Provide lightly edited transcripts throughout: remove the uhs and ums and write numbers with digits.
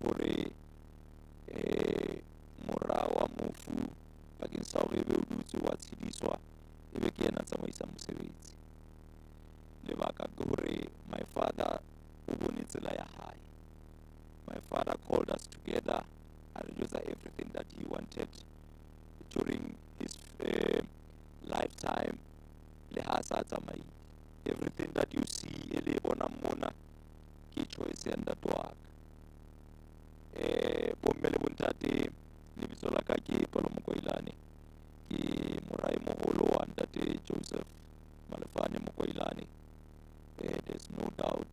hore mora wa mofu bakeng sa hore ebe o dutse wa tshediswa, ebe ke yena a tsamaisang mosebetsi. Lebaka ke hore my father o bone tsela ya hae. My father called us together, a re jwetsa everything that he wanted during his lifetime le ha sa tsamaile. Everything that you see e le bonang mona ke choice ya ntate wa ka. Bomme le bontate, lebitso la ka ke Palo Mokoilane, ke mora e moholo wa ntate Joseph Malefane Mokoilane. There's no doubt,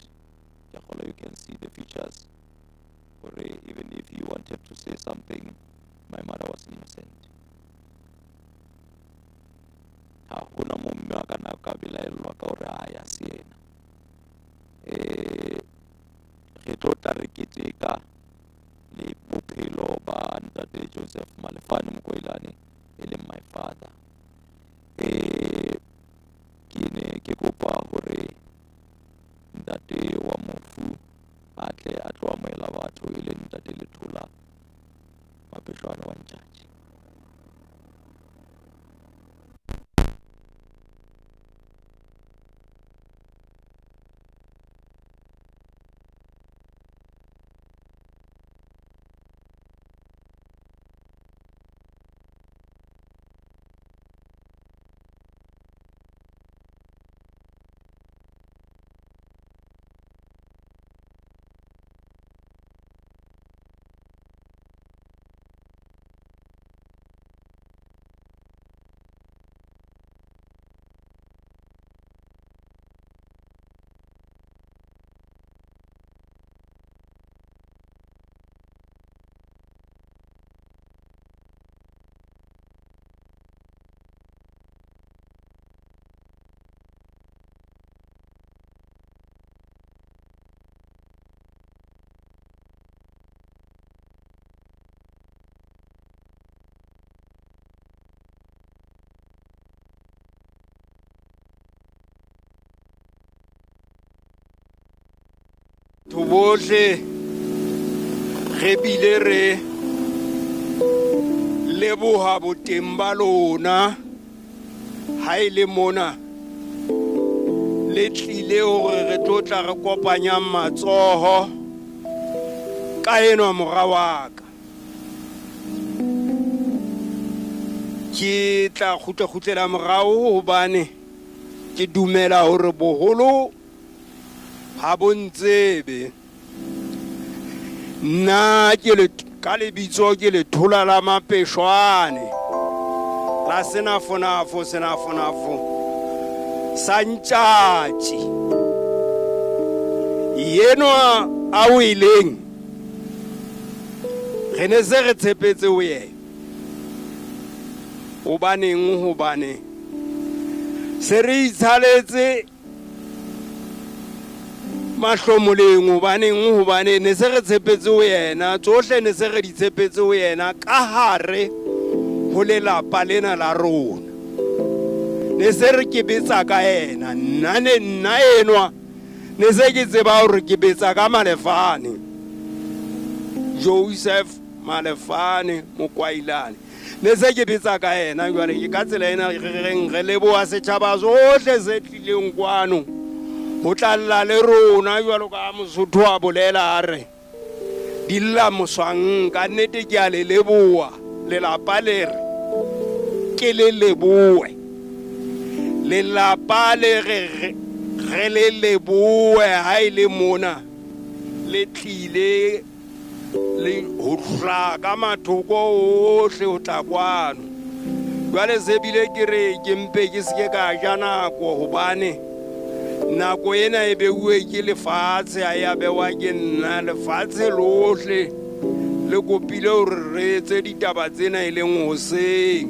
ke kgolwa you can see the features hore even if he wanted to say something, my mother was innocent. Ha hona mo mme wa ka na ka belaellwa ka hore a ya se yena. Re tlo tla re keteka le bophelo ba ntate Joseph Malefane Mokoilane, e leng my father. Ke ne ke kopa hore ntate wa mofu a tle a tlo amohela batho, e leng ntate Lethola Mapeshwane wa Ntjatji. Batho bohle re bile re leboha boteng ba lona ha e le mona le tlile hore re tlo tla re kopanyang matsoho ka enwa mora wa ka. Ke tla kgutla-kgutlela morao hobane ke dumela hore boholo ha bo ntsebe. Nna ke le ka lebitso ke Lethola la Mapeshwane la senafonafo senafonafo sa Ntjatji. Yenwa a weleng re ne se re tshepetse ho yena. Hobaneng? Hobane se re itshaletse mahlomoleng. Hobaneng? Hobane ne se re tshepetse ho yena, tsohle ne se re di tshepetse ho yena ka hare ho lelapa lena la rona. Ne se re ke betsa ka yena, nna ne nna enwa ne se ke tseba hore ke betsa ka Malefane, Joseph Malefane Mokwailane, ne se ke betsa ka yena. Jwale ke ka tsela ena re reng re leboha setjhaba sohle se tlileng kwano ho tla lla le rona, jwalo ka Mosotho a bolela a re di lla moswang. Ka nnete ke a le leboha, lelapa le re ke le lebohe, lelapa le re re le lebohe ha e le mona le tlile le ho hla ka mathoko ohle ho tla kwano. Jwale se bile ke re ke mpe ke seke ka ja nako, hobane nako ena e beuwe ke lefatshe, ha ya bewa ke nna. Lefatshe lohle le kopile hore re etse ditaba tsena e leng hoseng.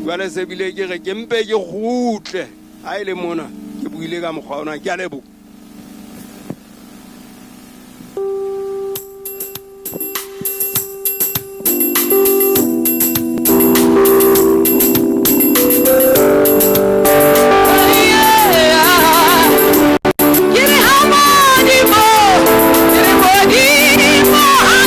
Jwale se bile ke re ke mpe ke kgutle ha e le mona ke buile ka mokgwa ona. Ke a leboha. Ke re ha modimo, ke re modimo ha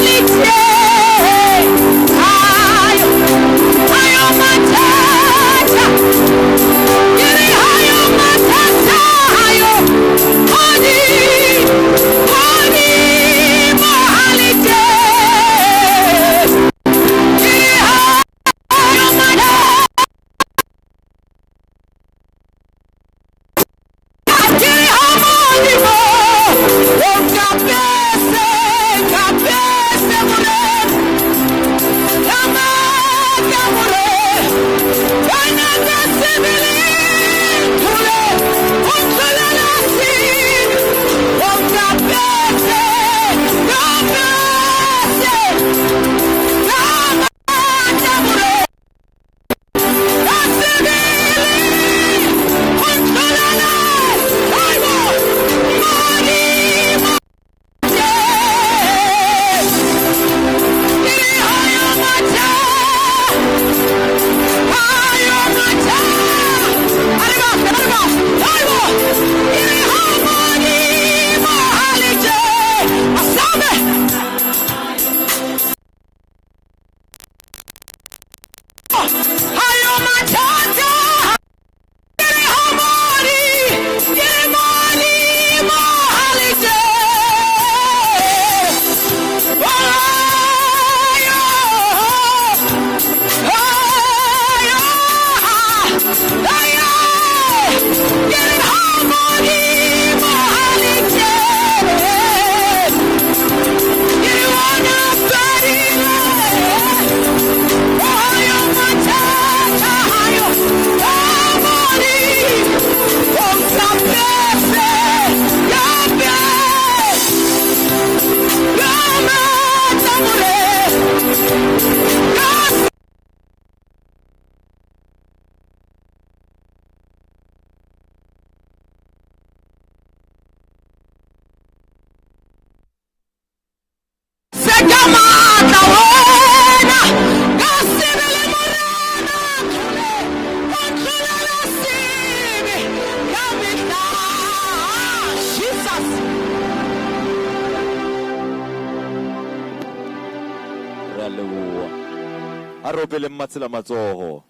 A re opeleng Mmatsela matsoho.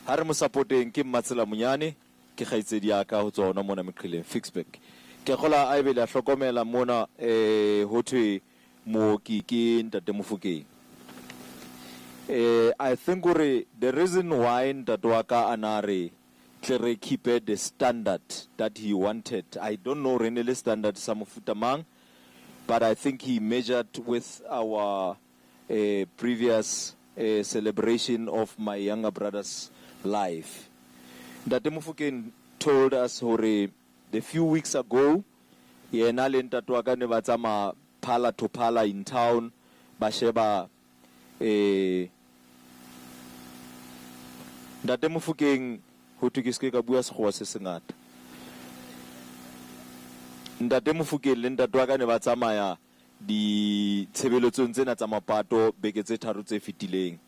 Ha re mo sapoteng ke Mmatsela Monyane, ke kgaitsedi ya ka ho tswa hona mona Meqheleng, Ficksburg. Ke a kgola a ebe le a hlokomela mona eh ho thwe mooki ke Ntate Mofokeng. Eh I think hore the reason why ntate wa ka a na re tle re keep-e the standard that he wanted, I don't know hore e ne le standard sa mofuta mang, but I think he measured with our eh previous eh celebration of my younger brother's life. Ntate Mofokeng told us hore the few weeks ago yena le ntate wa ka ne ba tsamaya phala to phala in town ba sheba eh Ntate Mofokeng ho thwe ke se ke ka bua sekgowa se sengata. Ntate Mofokeng le ntate wa ka ne ba tsamaya ditshebeletsong tsena tsa mapato beke tse tharo tse fetileng.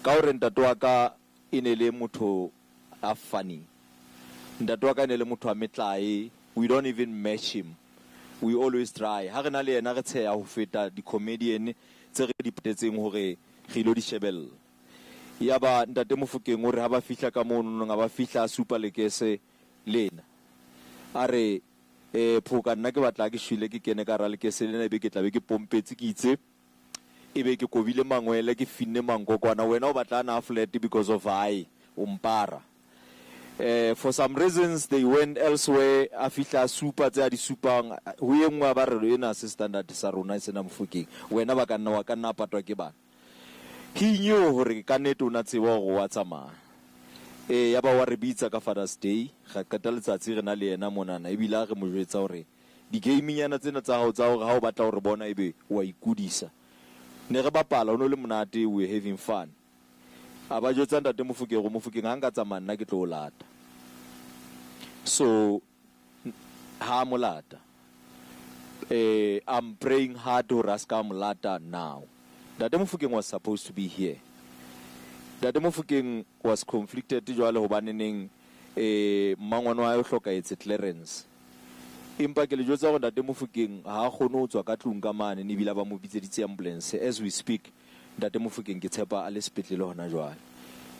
Ka hore ntate wa ka e ne le motho a funny. Ntate wa ka e ne le motho wa metlae, we don't even match him. We always try. Ha re na le yena re tsheha ho feta di-comedian tse re di patetseng hore re ilo di shebella. Yaba ntate Mofokeng o re ha ba fihla ka mono nong a ba fihla a supa lekese lena. A re Eh Phoka nna ke batla ha ke shwele ke kene ka hara lekese lena ebe ke tla be ke pompetse ke itse ebe ke kobile mangwele ke finne mankokwana wena o batla ana a flat because of hae o mpara. Eh for some reasons they went elsewhere a fihla a supa tse a di supang ho e nngwe a ba re ena se standard sa rona sena Mofokeng wena ba ka nna wa ka nna a patwa ke bana. He knew hore ka nnete o na tseba hore wa tsamaya. Ee, yaba wa re bitsa ka Father's Day, ra qeta letsatsi re na le yena monana ebile ha re mo jwetsa hore di-game-nyana tsena tsa hao tsa hore ha o batla ho re bona ebe wa ikudisa. Ne re bapala, ho no le monate, we were having fun. A ba jwetsa Ntate Mofokeng hore Mofokeng ha nka tsamaya nna ke tlo o lata. So ha a mo lata. Eh, I'm praying hard hore a ska mo lata now. Ntate Mofokeng was supposed to be here. Ntate Mofokeng was conflicted jwale hobaneneng eh mmangwane wa hae o hlokahetse Clarence. Empa ke le jwetsa hore Ntate Mofokeng ha a kgone ho tswa ka tlung ka mane ne ebile ba mo bitseditse ambulance as we speak. Ntate Mofokeng ke tshepa a le sepetlele hona jwale.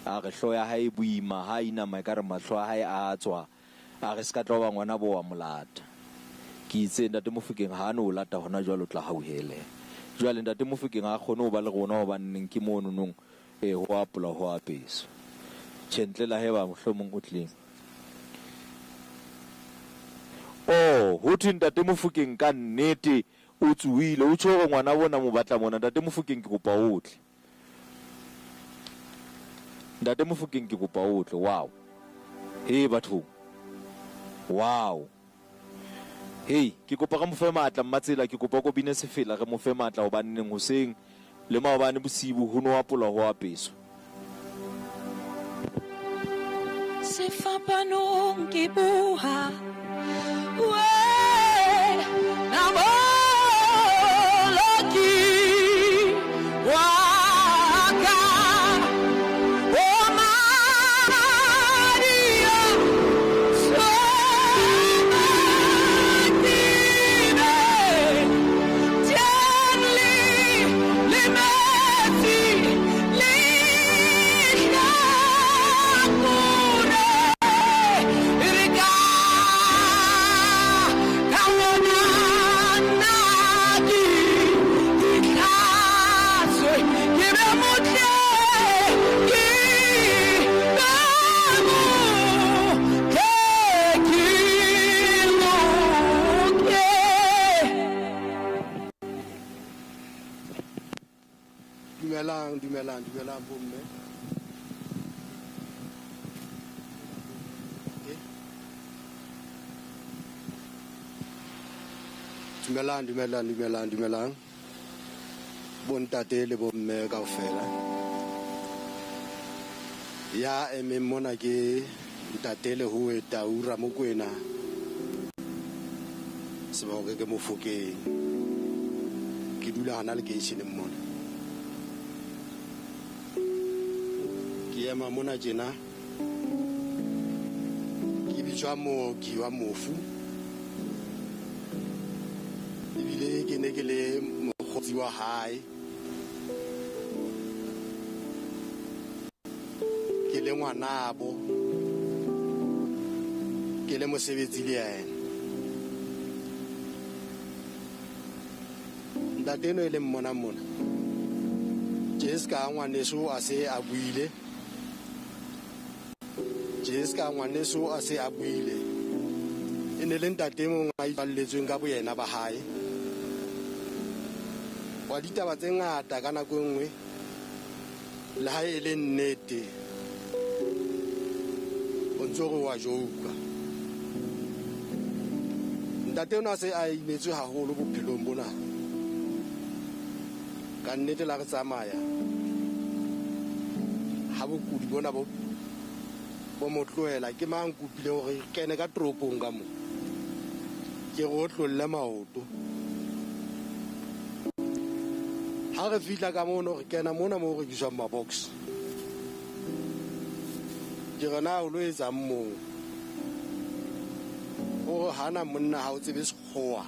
A re hloho ya hae e boima ha a inama ekare mahlo a hae a tswa. A re ska tla hoba ngwana bo wa mo lata. Ke itse Ntate Mofokeng ha a no o lata hona jwale o tla hauhele. Jwale Ntate Mofokeng ha a kgone ho ba le rona hobaneng ke mono nong e ho apola ho apeswa. Tjhe ntle la heba mohlomong o tleng. Oh ho thwe Ntate Mofokeng ka nnete o tsohile o tjho hore ngwana bona mo batla mona Ntate Mofokeng ke kopa o tle. Ntate Mofokeng ke kopa o tle. Wow. Hey bathong. Wow. Hey, ke kopa re mo fe matla Mmatsela, ke kopa ko bine sefela re mo fe matla hobaneng hoseng le maobane bosibu ho no apolwa ho apeswa. Sefapanong ke boha wena Moloki wa ka, o madi a tsomatile, teng le le metsi le hlakore, re ka ka wona nna ke ke hlatswe, ke be motle, ke be motle, ke loke. Dumelang, dumelang, dumelang bomme. Dumelang, dumelang, dumelang, dumelang. Bontate le bomme kaofela. Ya emeng mona ke ntate Lehoe Tau Ramokwena. Seboko ke Mofokeng. Ke dula hana lekeisheneng mona. Ke ema mona tjena. Ke bitswa mooki wa mofu. Ebile ke ne ke le mokgotsi wa hae. Ke le ngwanabo, ke le mosebetsi le yena. Ntate eno e leng mmonang mona, tje se ka ngwaneso a se a buile, tje se ka ngwaneso a se a buile. E ne le ntate e mong a ipalletsweng ka boyena ba hae. Wa ditaba tse ngata ka nako e nngwe, le ha e le nnete, o ntso re wa jouka. Ntate ona a se a imetswe haholo bophelong bona. Ka nnete la re tsamaya, ha bokudi bona bo bo mo tlohela, ke mang kopile hore re kene ka toropong ka mo. Ke re o tlolle maoto. Ha re fihla ka mono, re kena mona mo ho rekiswang ma-box. Ke re na o lo etsang moo? O re hana monna ha o tsebe sekgowa.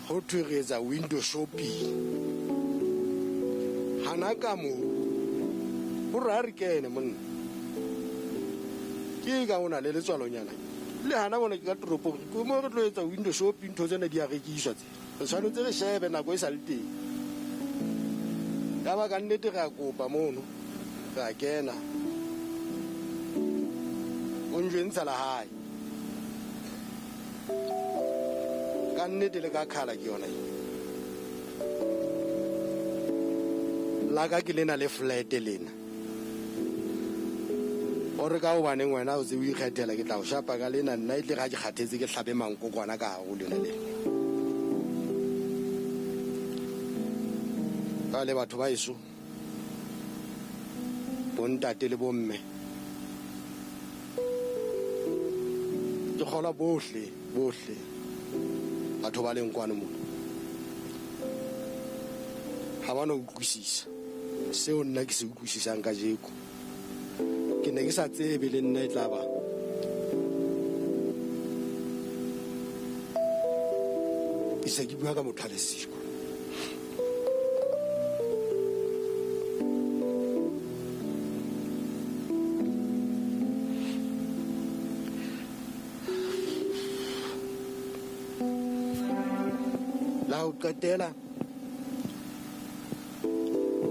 Ho thwe re etsa window shopping. Hana ka moo, ho re ha re kene monna. Ke ka o na le letswalonyana. Le hana mona ke ka toropong, ke mo re tlo etsa window shopping, ntho tsena di a rekiswa tse. Re tshwanetse re shebe nako e sa le teng. Ya ba ka nnete re a kopa mono, re a kena. O njwentsha la hae. Ka nnete le ka khala ke yona e. La ka ke lena le flat lena. O re ka hobaneng wena o tse o ikgethela, ke tla o shapa ka lena, nna e tle ga ke kgathetse ke hlabe mankokwana ka hare ho lena lena. Ka le batho ba eso, bontate le bomme, ke kgolwa bohle, bohle batho ba leng kwano mona ha ba no utlwisisa seo nna ke se utlwisisang kajeko. Ke ne ke sa tsebe le nna e tla ba ke se ke bua ka motho a le siko. La ho qetela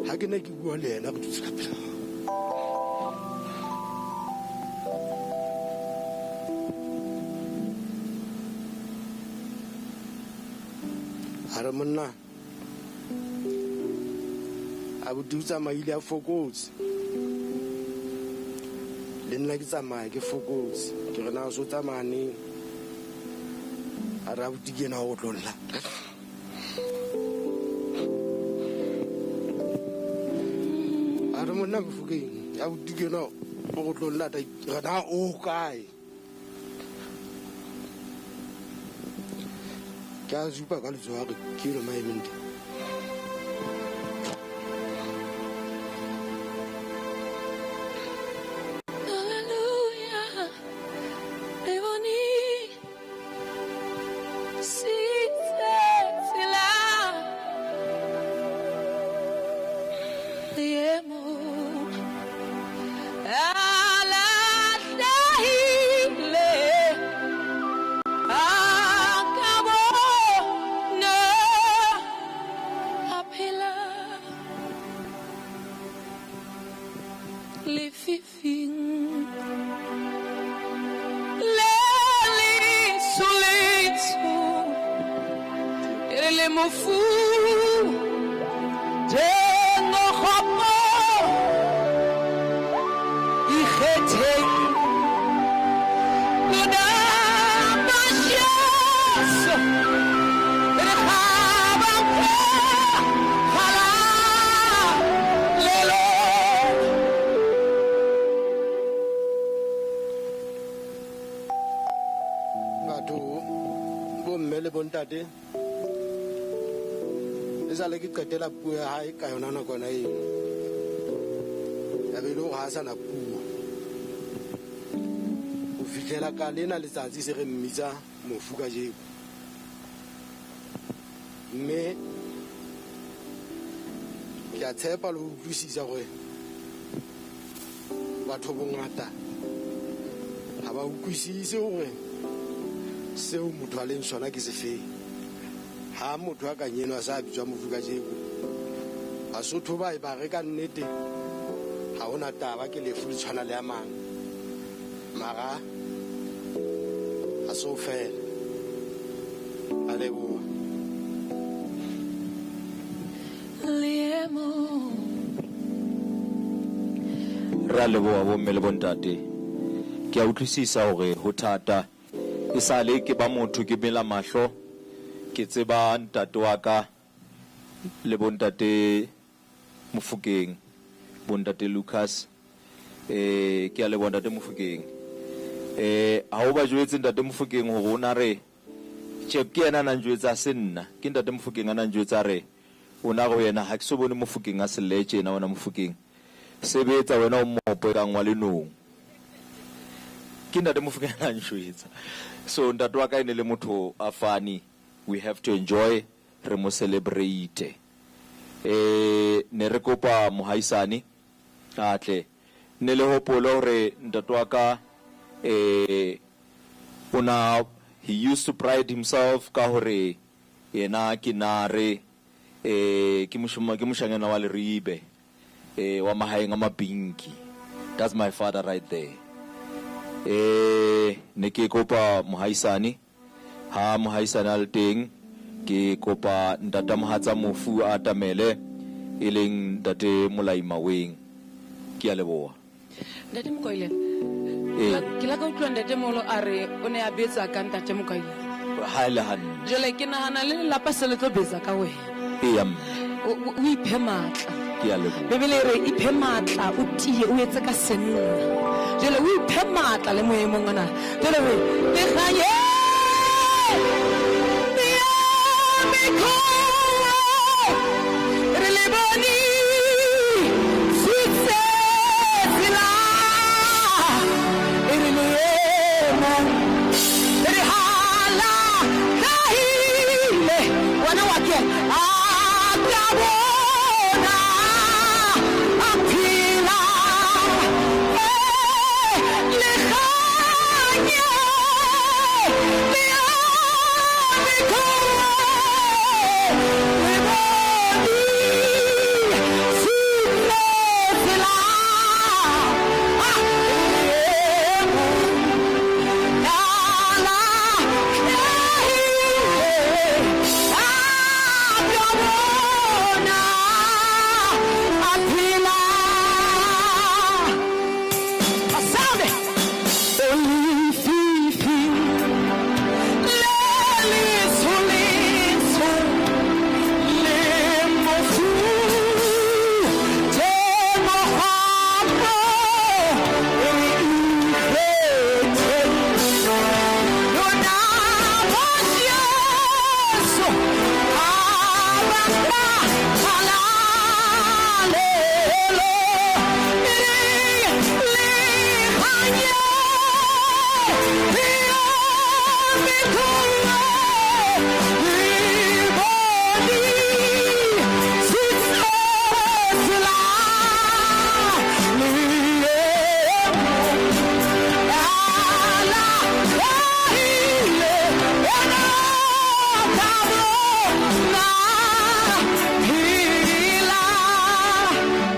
ha ke ne ke bua le yena re dutse ka pela. A re monna, abuti o tsamaile a fokotse. Le nna ke tsamaya ke fokotse. Ke re na o so tsamaya neng? A re abuti ke ena o tlo lla. A re monna Mofokeng, abuti ke ena o tlo lla, re na o kae? Ke a supa ka letsoho a re ke eno maemeng teng. Hallelujah. Le bone sitse tsela le mo a lahlehile a ka bona a phela lefifing le letsho letsho e le mofu njengokgopo ikgetheng lona ba Jesu re kgabang kgalalelo. Batho bomme le bontate, e sale ke qetela puo ya hae ka yona nakwana eno. Ya be e le hore ha a sa na puo. Ho fihlela ka lena letsatsi se re mmitsa mofu kajeko. Mme ke Ke a tshepa le ho utlwisisa hore batho bongata ha ba utlwisise hore seo motho a leng sona ke sefeng. Ha motho a kanyeno a sa bitswa mofu kajeko, Basotho ba e ba re ka nnete ha hona taba, ke lefu le tshwana le a mang, mara ha se ho fela. A leboha. Re a leboha bomme le bontate. Ke a utlwisisa hore ho thata. Esale ke ba motho ke mela mahlo, ke tseba ntate wa ka le bontate Mofokeng, bontate Lucas. Eh, ke a leboha ntate Mofokeng. Eh, ha o ba jwetse ntate Mofokeng hore o na re Tjhe, ke yena a na njwetsa, ha se nna. Ke ntate Mofokeng a na njwetsa a re, O na re ho yena, ha ke so bone Mofokeng a selle tjena, wena Mofokeng. Sebetsa wena o mmopo e kang wa lenong. Ke ntate Mofokeng a na njwetsa. So ntate wa ka e ne le motho a funny, we have to enjoy, re mo celebrate. Eh, ne re kopa mohaisane a tle. Ne le hopole hore ntate wa ka eh o na he used to pride himself ka hore yena ke nare eh ke moshoma ke moshanyana wa Leribe eh wa mahaeng a Mabinki. That's my father right there. Eh ne ke kopa mohaisane Ha mohaisane a le teng, ke kopa ntata mohatsa mofu a atamele, e leng Ntate Molai Maweng. Kea leboha. Ntate Mokoile, Ee. ke la ka utlwa ntate moholo a re o ne a betsa ka ntate Mokoile. Ha e le hantle. Jwale ke nahana le lelapa se le tlo betsa ka wena. Eya mme. O, o, o iphe matla. Ke a leboha. Bibele e re iphe matla, o tiye, o etse ka senna. Jwale o iphe matla le moemong ona. Jwale re le kganye re le bone sitse tsela e re le emong re hala hlahile wena wa ke a ka bona a phela le kganye le le bone sitse tsela a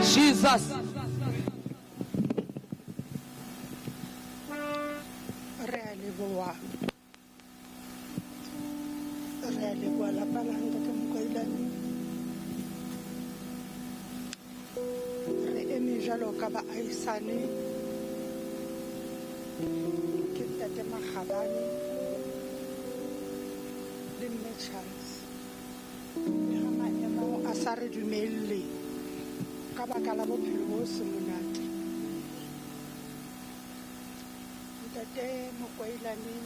Jesus. Re a leboha, re a leboha lapa la ntate Mokoilane. Re eme jwalo ka baahisane, ke ntate Makgabane le mme Charles. Le ha maemo a sa re dumelle ka baka la bophelo bo se monate. Ntate Mokoilane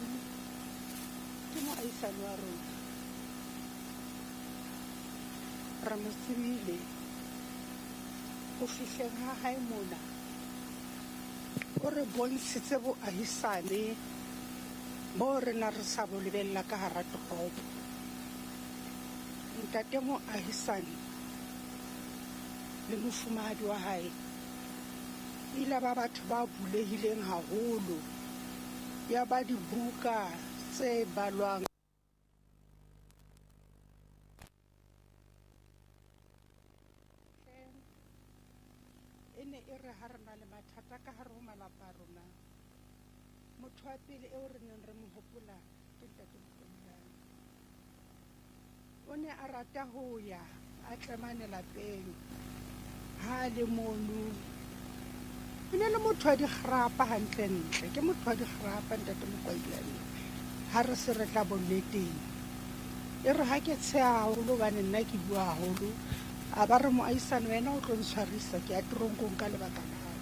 ke moahisane wa rona. Re mo tsebile ho fihleng ha hae mona. O re bontshitse boahisane boo re na re sa bo lebella ka hara toropo. Ntate moahisane le mofumahadi wa hae ile ba batho ba bulehileng haholo, ya ba dibuka tse balwang. E ne e re ha re na le mathata ka hare ho malapa a rona, motho wa pele eo re neng re mo hopola ke Ntate Mokoilane. O ne a rata ho ya a tlemane lapeng ha a le mono. E ne le motho wa dikgrapa hantlentle, ke motho wa dikgrapa Ntate Mokoilane. Ha re se re tla bonneteng, e re ha ke tsheha haholo hobane nna ke bua haholo, a ba re moahisane wena o tlo ntshwarisa ke ya teronkong ka lebaka la hao.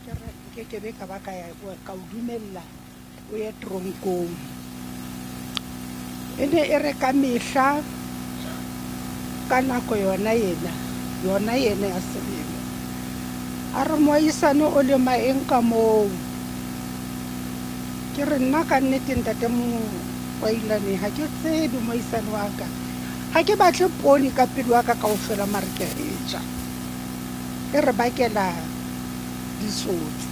Ke re nkekebe ka ba ka ya ka o dumella o ye teronkong. E ne e re ka mehla ka nako yona ena, yona ena ya selemo, a re moahisane o lema eng ka moo? Ke re nna ka nnete ntate Mokoilane ha ke tsebe moahisane wa ka. Ha ke batle poone ka pelo ya ka kaofela mare ke a e ja. E re bakela ditsotsi.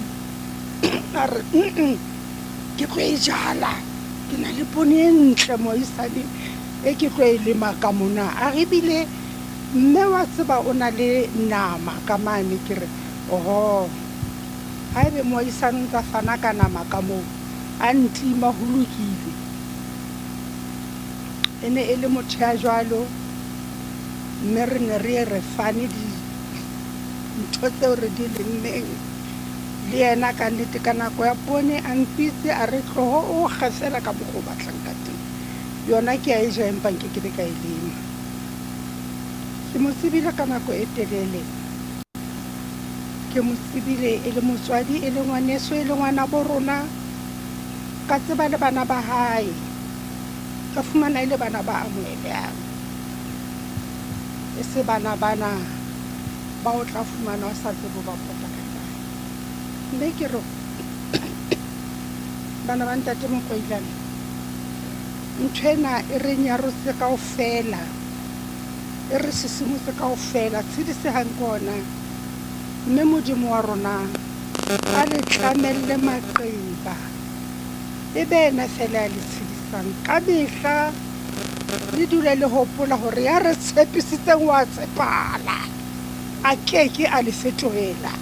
A re ke tlo e jala, ke na le poone e ntle moahisane e ke tlo e lema ka mona. A re ebile mme wa tseba o na le nama ka mane. Ke re oho, haebe moahisane o ntsa fana ka nama ka moo, a ntima ho lokile. E ne e le motho ya jwalo, mme re ne re ye re fane dintho tseo re di lemmeng le yena. Ka nnete ka nako ya poone a mpitse a re tloho o kge fela ka mokgwa o batlang ka teng. Yona ke a e ja empa nkekebe ka e lema. Ke mo tsebile ka nako e telele. Ke mo tsebile e le motswadi, e le ngwaneso, e le ngwanabo rona. Ka tseba le bana ba hae. Ka fumana e le bana ba amohelehang, e se bana bana ba o tla fumana o sa tsebe ba pota ka kae. Mme ke re bana ba Ntate Mokoilane, ntho ena e re nyarotse kaofela, e re sisimotse kaofela. Tshedisehang ke ona, mme Modimo wa rona a le tlamelle maqeba. E be yena feela ya le tshedisang. Ka mehla le dule le hopola hore ya re tshepisitseng wa tshepahala, a ke ke a le fetohela.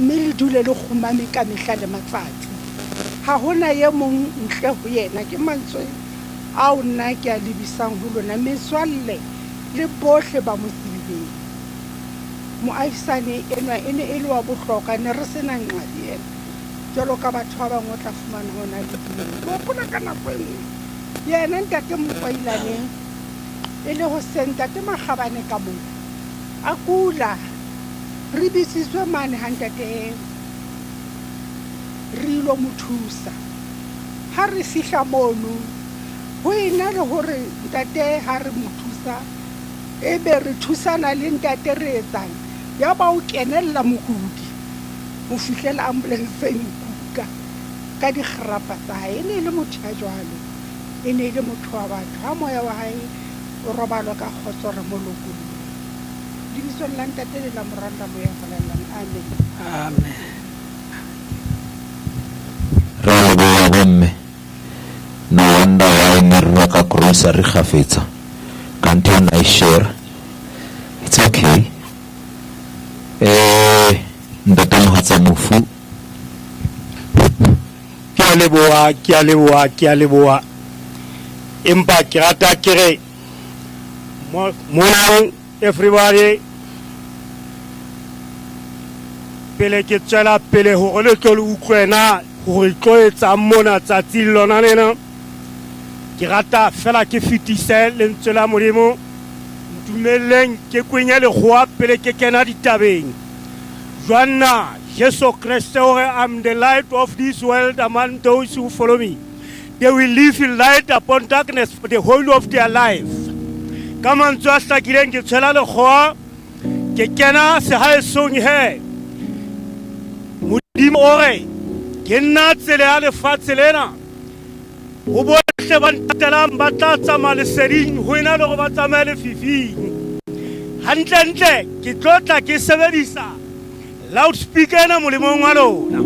Mme le dule le kgumame ka mehla le matsatsi. Ha ho na e mong ntle ho yena. Ke mantswe ao nna ke a lebisang ho lona, metswalle le bohle ba mo tsebileng. Moahisane enwa e ne e le wa bohlokwa, ne re se na nqa le yena. Jwalo ka batho ba bangwe o tla fumana ho na le dilo. Ke hopola ka nako e nngwe yena Ntate Mokwailane e le hoseng Ntate Makgabane ka moo a kula, re bitsitswe mane ha Ntate re ilo mo thusa. Ha re fihla mono ho ena le hore Ntate ha re mo thusa ebe re thusana le Ntate re etsang, yaba o kenella mokudi ho fihlela ambulance e nkuka ka dikgrapa tsa hae. E ne e le motho ya jwalo, e ne e le motho wa batho. Ha moya wa hae o robalwe ka kgotso, re mo lokolle. Lebitsong la Ntate le la Mora le la Moya o Halalelang. Amen. Amen. Re a leboha bomme. No wonder why ne re reka grocery kgafetsa. Kante o na e share. It's okay. Eh, ntate mohatsa mofu. Ke a leboha, ke a leboha, ke a leboha. Empa ke rata ke re morning everybody. Pele ke tswela pele hore le tlo le utlwe na hore tlo etsang mona tsatsing lona lena. Ke rata fela ke fetise lentswe la Modimo. Ntumelleng ke kwenye lekgowa pele ke kena ditabeng. Jwanna Jesu Kreste o re, I'm the light of this world among those who follow me. They will live in light upon darkness for the whole of their life. Ka mantswe a hlakileng ke tshwela lekgowa ke kena sehaesong he. Modimo o re, ke nna tsela ya lefatshe lena. Ho bohle ba ntatelang ba tla tsamaya leseding ho ena le hore ba tsamaye lefifing. Hantlentle ke tlo tla ke sebedisa loudspeaker ena molemong wa lona.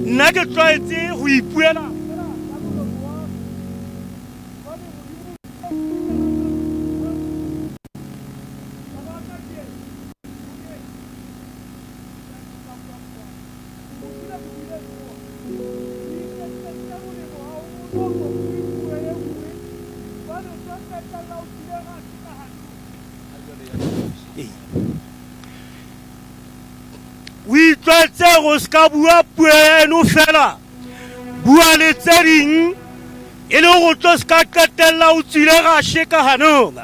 Nna ke tlwaetse ho ipuela O itlwaetse go se ka bua puo eno fela, bua le tse ding e le go tlo se ka qetella o tswile gashe ka hanong.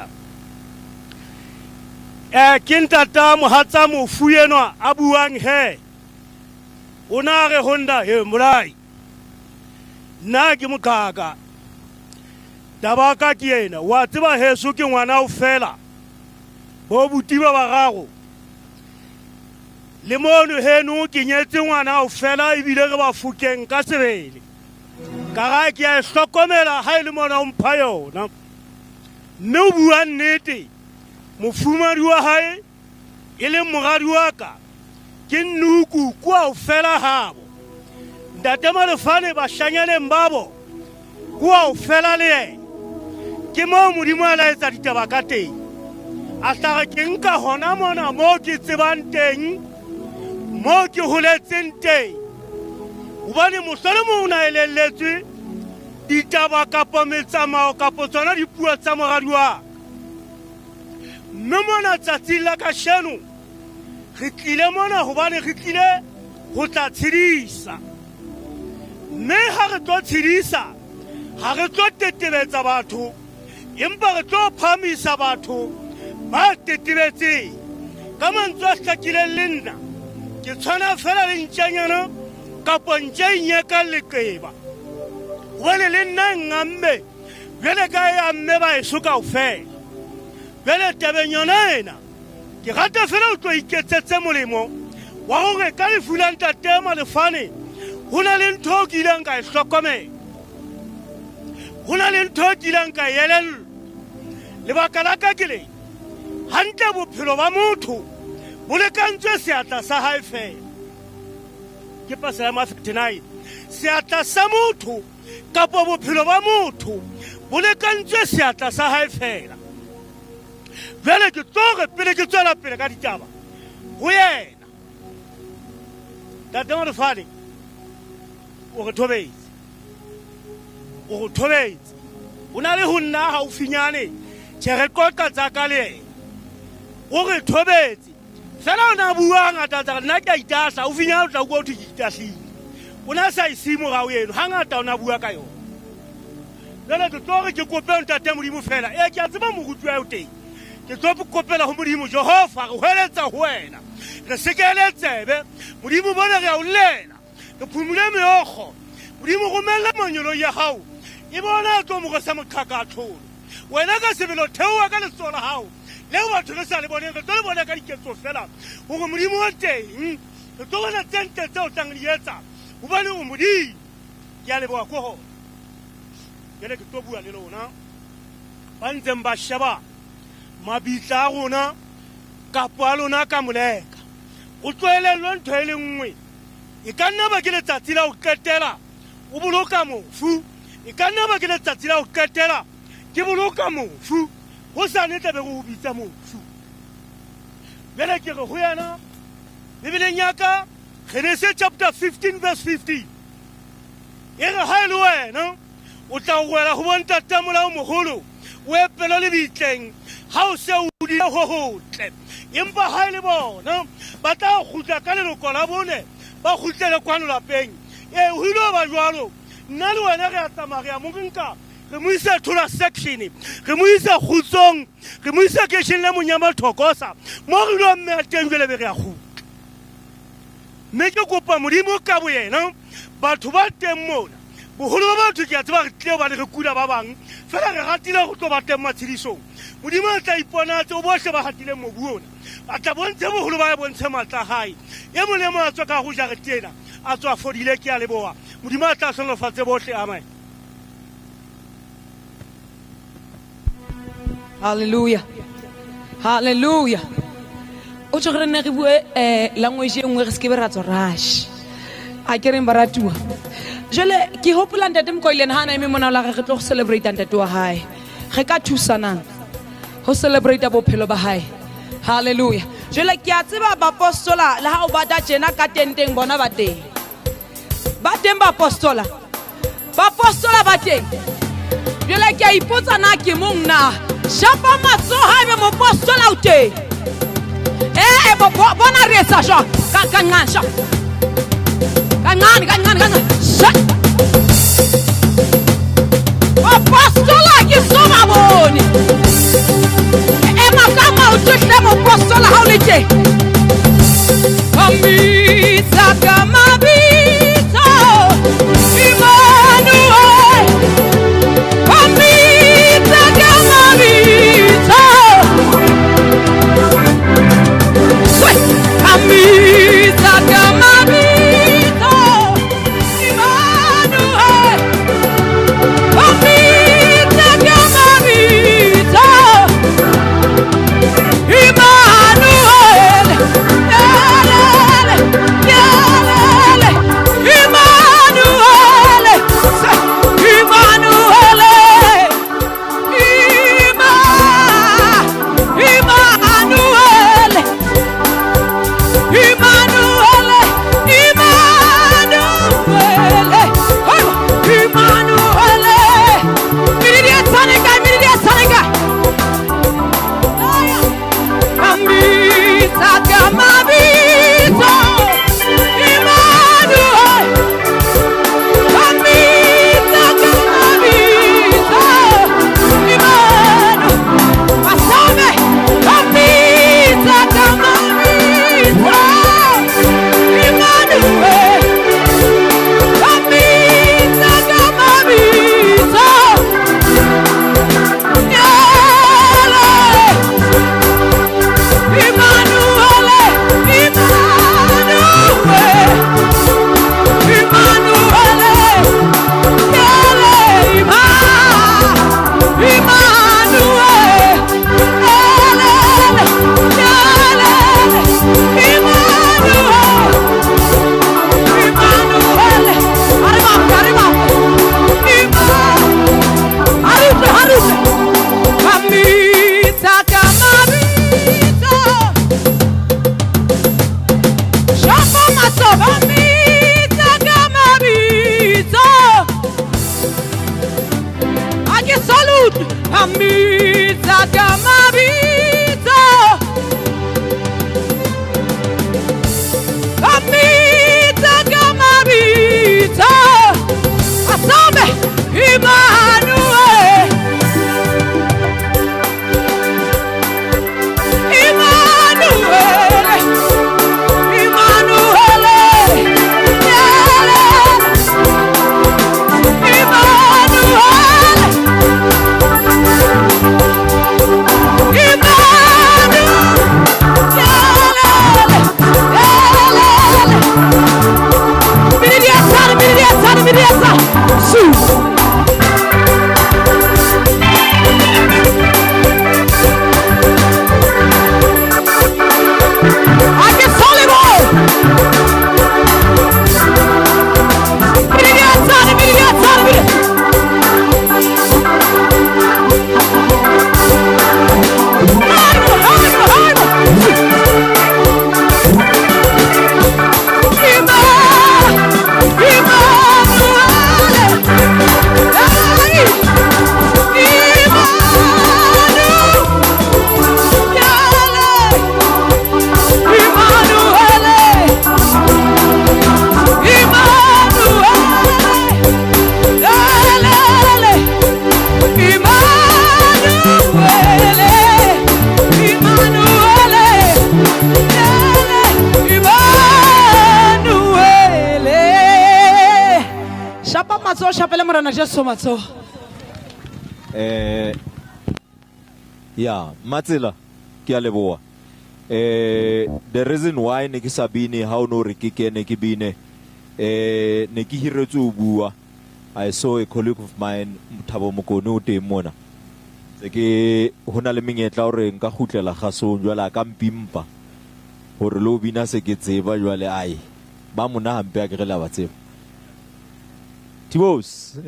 Eh, ke ntata mohatsa mofu enwa a buang he. O na re ho nna, he molai. Nna ke moqhaka. Taba ka ke ena, wa tseba heso ke ngwana o fela. Bo buti ba bararo. Le mono heno ke nyetse ngwana o fela ebile re ba fokeng ka sebele. Ka ga ke a e hlokomela ha e le mona o mpha yona. Mme o bua nnete, mofumadi wa hae e leng moradi wa ka ke nnuku kua o fela habo. Ntate Malefane bashanyaneng babo kua o fela le yena. Ke moo Modimo a laetsa ditaba ka teng. A hlare ke nka hona mona moo ke tsebang teng, moo ke holetseng teng. Hobane mohlolomong o na elelletswe ditaba kapa metsamao kapa tsona dipuo tsa moradi wa ka. Mme mona tsatsing la kasheno re tlile mona hobane re tlile ho tla tshedisa. Mme ha re tlo tshedisa, ha re tlo tetebetsa batho, empa re tlo phahamisa batho ba tetebetseng. Ka mantswe a hlakileng le nna ke tshwana fela le ntjanyana kapo ntja e nyekang leqeba. Hobane le nna e ngamme bjale ka e amme baeso kaofela. Bjale tabeng yona ena ke rata fela o tlo iketsetse molemo wa hore ka lefu la ntate Malefane ho na le ntho ke ileng ka e hlokomela, ho na le ntho ke ileng ka e elellwa. Lebaka la ka ke le hantle, bophelo ba motho bo lekantswe seatla sa hae fela. Ke Pasela 39. Seatla sa motho kapa bophelo ba motho bo lekantswe seatla sa hae fela. Jwale ke tlo re pele ke tswela pele ka ditaba ho yena Ntate Malefane o re thobetse, o re thobetse, o na le ho nna haufinyane. Tjhe, re qoqa tsa ka le yena, o re thobetse fela. O na bua hangata tsa nna ke a itahla, haufinyane o tla utlwa ho thwe ke itahlile. O na sa ise morao eno, hangata o na bua ka yona. Jwale ke tlo re ke kope Ntate Modimo fela. Ee, ke a tseba moruti wa eo teng. Ke tlo kopela ho Modimo, Jehova, re hweletsa ho wena, re sekele tsebe. Modimo, bona re a o llela, re phumule meokgo. Modimo, romella manyoloi ya hao, e bona a tlo mo rwesa moqhaka a tlholo. Wena ka sebele o theoha ka letsoho la hao leo batho re sa le boneng, re tlo le bona ka diketso fela hore Modimo o teng. Re tlo bona tse ntle tseo tlang di etsa, hobane o Modimo. Ke a leboha ko hona. Jwale ke tlo bua le lona ba ntseng ba sheba mabitla a rona kapo a lona ka moleka. O tloelellwe ntho e le nngwe. E ka nna ba ke letsatsi la ho qetela o boloka mofu. E ka nna ba ke letsatsi la ho qetela ke boloka mofu. Hosane tla be re o bitsa mofu. Jwale ke re ho yena Bibeleng ya ka Genese chapter 15 verse 15 e re ha e le wena o tla wela ho bontate molao moholo o epelwe lebitleng ha o se o hodile ho hotle, empa ha e le bona ba tla kgutla ka leloko la bone ba kgutlele kwano lapeng. Ee, ho ile ba jwalo. Nna le wena re a tsamaya re ya mo nka re mo isa thola section, re mo isa kgutsong, re mo isa keisheng la Monyama Thokosa mo re ilo mmeya teng. Jwale be re ya kgutla, mme ke kopa Modimo ka boyena. Batho ba teng mona, boholo ba batho ke a tseba re tlile hobane re kula, ba bang fela re ratile go tlo ba teng matshedisong. Modimo a tla iponatse o bohle ba hatileng mobu ona, a tla bontshe boholo ba bontshe matla a hae. E mong le mong a tswe ka go jarete ena a tswa fodile. Ke a leboha. Modimo a tla hlonolofatse bohle. Amen. Hallelujah. Hallelujah. O tjho re ne re bue eh language e nngwe re se ke be ra tswa rush. A ke reng baratuwa. Jwale ke hopola ntate Mokoileng ha na eme mona o la re re tlo go celebrate ntate wa hae. Re ka thusanang ho celebrate bophelo ba hae. Hallelujah. Jwale ke a tseba bapostola le ha o bata tjena ka tenteng bona ba teng. Ba teng bapostola. Bapostola ba teng. Jwale ke a ipotsa na ke mong na. Shapa matsoho haebe mopostola o teng. Eh, bona re etsa jwang? Ka ka nqane sha. Kancane kancane kancane. Sha. Bapostola ke so ba bone. Ema ka maoto hle mopostola ha o le teng. Mabitsa ka mabitso, Emmanuel. Mabitsa ka mabitso. Swe. Mabitsa ka mabitso, Emmanuel. Mabitsa ka mabitso, Emmanuel. Yalele, yalele, Emmanuel. Say, Emmanuel. Emmanuel. Emmanuel. Emmanuel. Oh, Emmanuel. Miridia Saneka, Miridia Saneka. Mabitsa ka mabitso, Emmanuel. Mabitsa ka mabitso, Emmanuel. Asame. Mabitsa ka mabitso, Emmanuel. Mabitsa ka mabitso, Yale. Emmanuel, Emmanuel, Emmanuel, Yale, Emmanuel, Yale, Yale, Emmanuel, Emmanuel, Arriba, arriba, Emmanuel, arriba, arriba. Mabitsa ka mabitso. Shapa matsoho. Mabitsa ka mabitso. A ke salute. Mabitsa ka mabitso. Mabitsa ka mabitso. Asame. Emmanuel. Emmanuel. Emmanuel. Yale. Emmanuel. Emmanuel. Yale. Yale. Miridia sar, miridia sar, miridia sar. Su. A ke solimo. Miridia sar, miridia sar, miridia. Harmo, harmo, harmo. Emmanuel. Ay, Emmanuel. Yale. Emmanuel. Emmanuel. Yale. Emmanuel. Emmanuel. Yale. Emmanuel. Shapa matsoho, shapele Morena Jesu matsoho. Ya Matsela, ke a leboha. The reason why ne ke sa bine ha o no re ke kene ke bine, ne ke hiretswe ho bua. I saw a colleague of mine, Thabo Mokone, o teng mona. Se ke ho na le menyetla hore nka kgutlela kgasong jwale a ka mpimpa hore le ho bina se ke tseba jwale ai ba mona hampe a ke re le a ba tseba. Tibos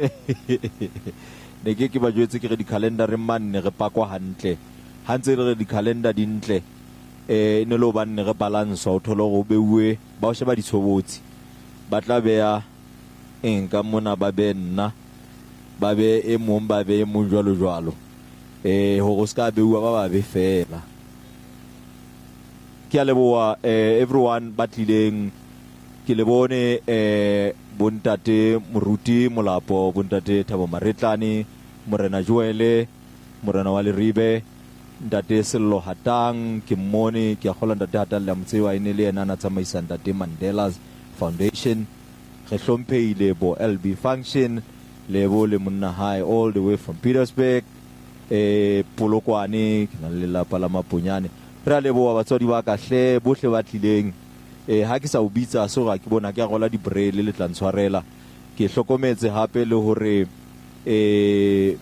ne ke ke ba jwetse ke re di-calendareng mane re pakwa hantle ha ntse re re di-calendar di ntle eh e ne le hobane ne re balanswa o thole hore o beuwe ba o sheba ditshobotsi ba tla beya eng ka mona ba be nna ba be e mong ba be e mong jwalo jwalo eh hore o ska beuwa ba babe fela. Ke a leboha eh everyone ba tlileng ke le bone eh bontate Moruti Molapo, bontate Thabo Maretlane, Morena Joele, Morena wa Leribe, ntate Sello Hatang, ke mmone, ke a kgolwa ntate Hatang le a mo tseba, e ne le yena a na tsamaisa ntate Mandela's Foundation. Re hlomphehile bo LB Function, Lebo le monna hae all the way from Petersburg, eh Polokwane, ke na le lelapa la Maponyane. Re a leboha batswadi ba ka hle bohle ba tlileng. Eh ha ke sa o bitsa so ga ke bona ke a rola dibrele le tla ntshwarela. Ke hlokometse hape le hore eh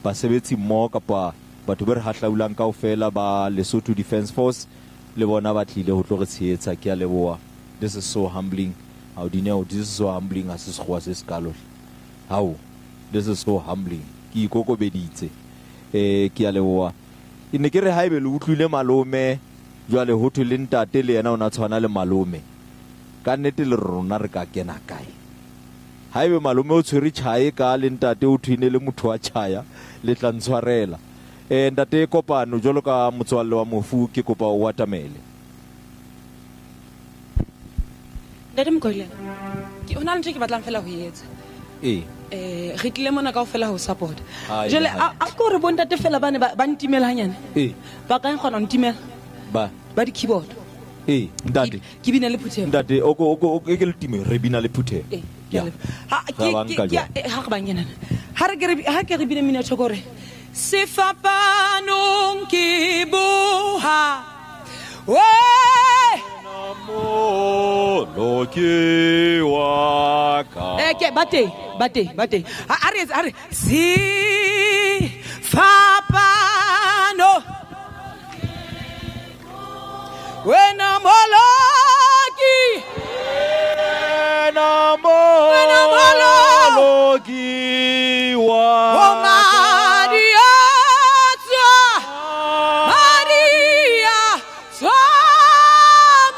basebetsi mmoho kapa batho be re hahlaulang kaofela ba Lesotho Defence Force le bona ba tlile ho tlo re tshehetsa. Ke a leboha. This is so humbling. Hao Dineo, this is so humbling ha se sekgowa se sekalo hle. Hao, this is so humbling. Ke ikokobeditse. Eh ke a leboha. Ke ne ke re haebe le utlwile malome jwale ho thwe le ntate le yena o na tshwana le malome. Ka nnete le rona re ka kena kae? Haebe malome o tshwere tjhae ka le ntate o thwe e ne le motho wa tjhaya, le tla ntshwarela. Eh ntate Kopano jwalo ka motswalle wa mofu ke kopa o atamele. Ntate Mokoileng, ke ho na le ntho e ke batlang fela ho e etsa. Ee. Eh, re tlile mona kaofela ho support. Ai, Jwale ai. a a ko re bontate fela bane ba ba ntimela hanyane. Ee. Ba ka kgona ho ntimela Ba. ba di-keyboard. Ee, ntate. Ke bine le phutheho. Ntate, o ko o ko o ke le time re bina le phutheho. Ee, ke a Ya. leboha. Ha Ra ke ba ke nka ke jwang? eh, ha re bang enana. Ha re ke re ha ke re bine mmino wa thoko hore sefapanong ke boha. We Moloki wa ka. Eh, ke ba teng, ba teng, ba teng. Ha ha re etse ha re sefapano. Wena moloki. Wena Wena moloki wa O madi a tswa, madi a tswa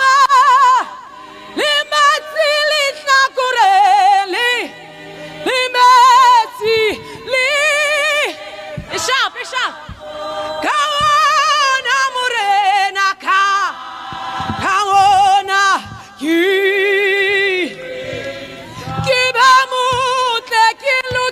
ma. Le metsi lehlakore le, le metsi le. E sharp, e sharp. Ka ona morena ka, ka ona ke. Ke ba motle ke lo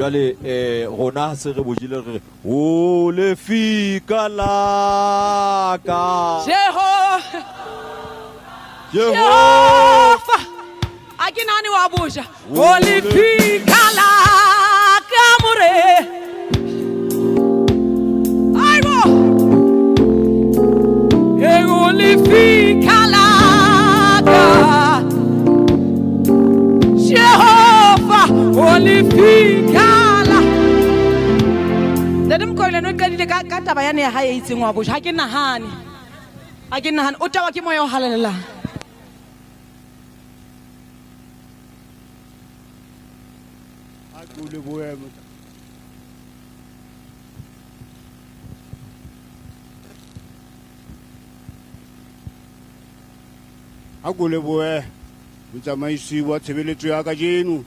Jwale eh rona ha se re bojile re re o lefika la ka. Jehova. Jehova. A ke nahane wa boja. O lefika la ka more. Aibo. E o lefika la ka. Jehova o lefika la. Ntate Mokoilane o qadile ka ka taba yane ya hae e itseng wa boja. Ha ke nahane. Ha ke nahane o tawa ke moya o halalelang. A ke o lebohe motsa. A ko lebohe motsamaisi wa tshebeletso ya kajeno.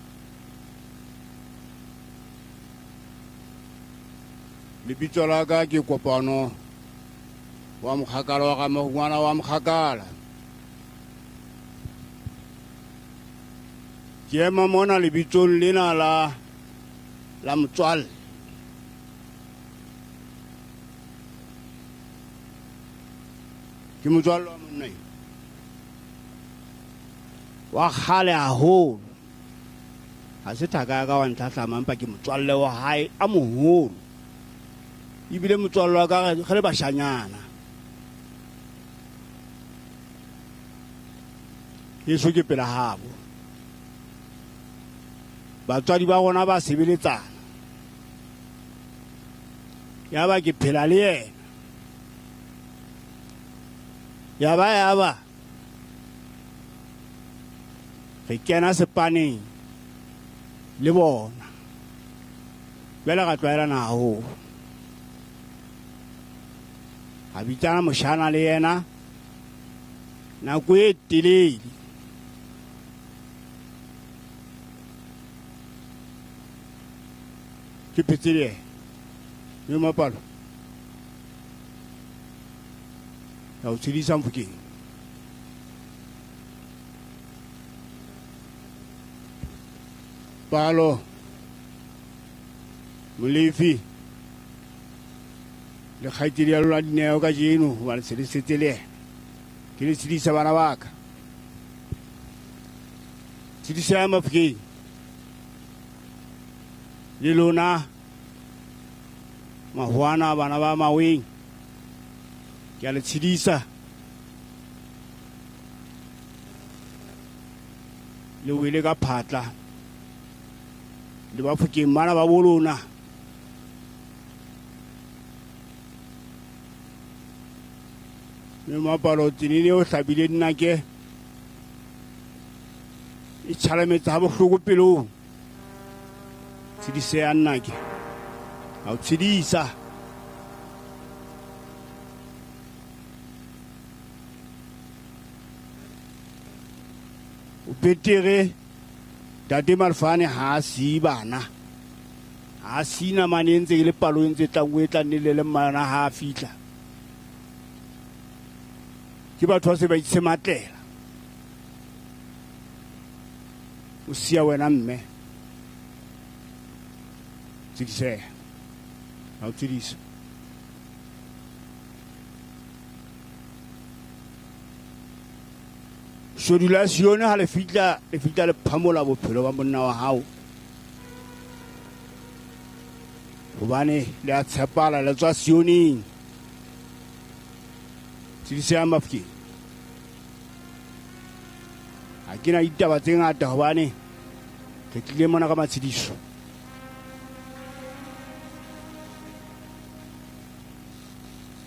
Lebitso la ka ke Kopano wa Mokgakala wa Ramahungwana wa Mokgakala. Ke ema mona lebitsong lena la la motswalle. Ke motswalle wa monna eo wa kgale haholo. Ha se thaka ya ka wa ntlhahlama, empa ke motswalle wa hae a moholo. Ebile motswalle wa ka re le bashanyana. Heso ke pela habo. Batswadi ba rona ba sebeletsana. Yaba ke phela le yena. Yaba yaba re kena sepaneng le bona. Jwale ra tlwaelana haholo. A bitsana moshana le yena nako e telele. Ke phetse le yena. Mme Mapalo, ka o tshedisa Mofokeng. Palo, Molefi, le kgaitsedi ya lona Dineo kajeno hobane se le setse le yena. Ke le tshedisa bana ba ka. Tshedisa ya Mofokeng. Le lona mahwana bana ba maweng. Ke a le tshedisa. Le wele ka phatla. Le Bafokeng bana ba bo lona. Mme moaparo tsenene o hlabile nnake e tjhalametsa ha bohloko pelong. Tshediseha nnake. A o tshedisa. O betere Ntate Malfane ha a siye bana. Ha a siye namane e ntse e le palo e ntse tlang e tla nne le le mmana ha a fihla. Ke batho ba se ba itshematlela. O siya wena mme. Tsediseha. Ha o tshedisa. Shodu la Sione ha le fihla, le fihla le phamola bophelo ba monna wa hao. Hobane le a tshepala, le tswa Sioneng. Tsediseha Mafokeng. Ha ke na ditaba tse ngata hobane re tlile mona ka matshediso.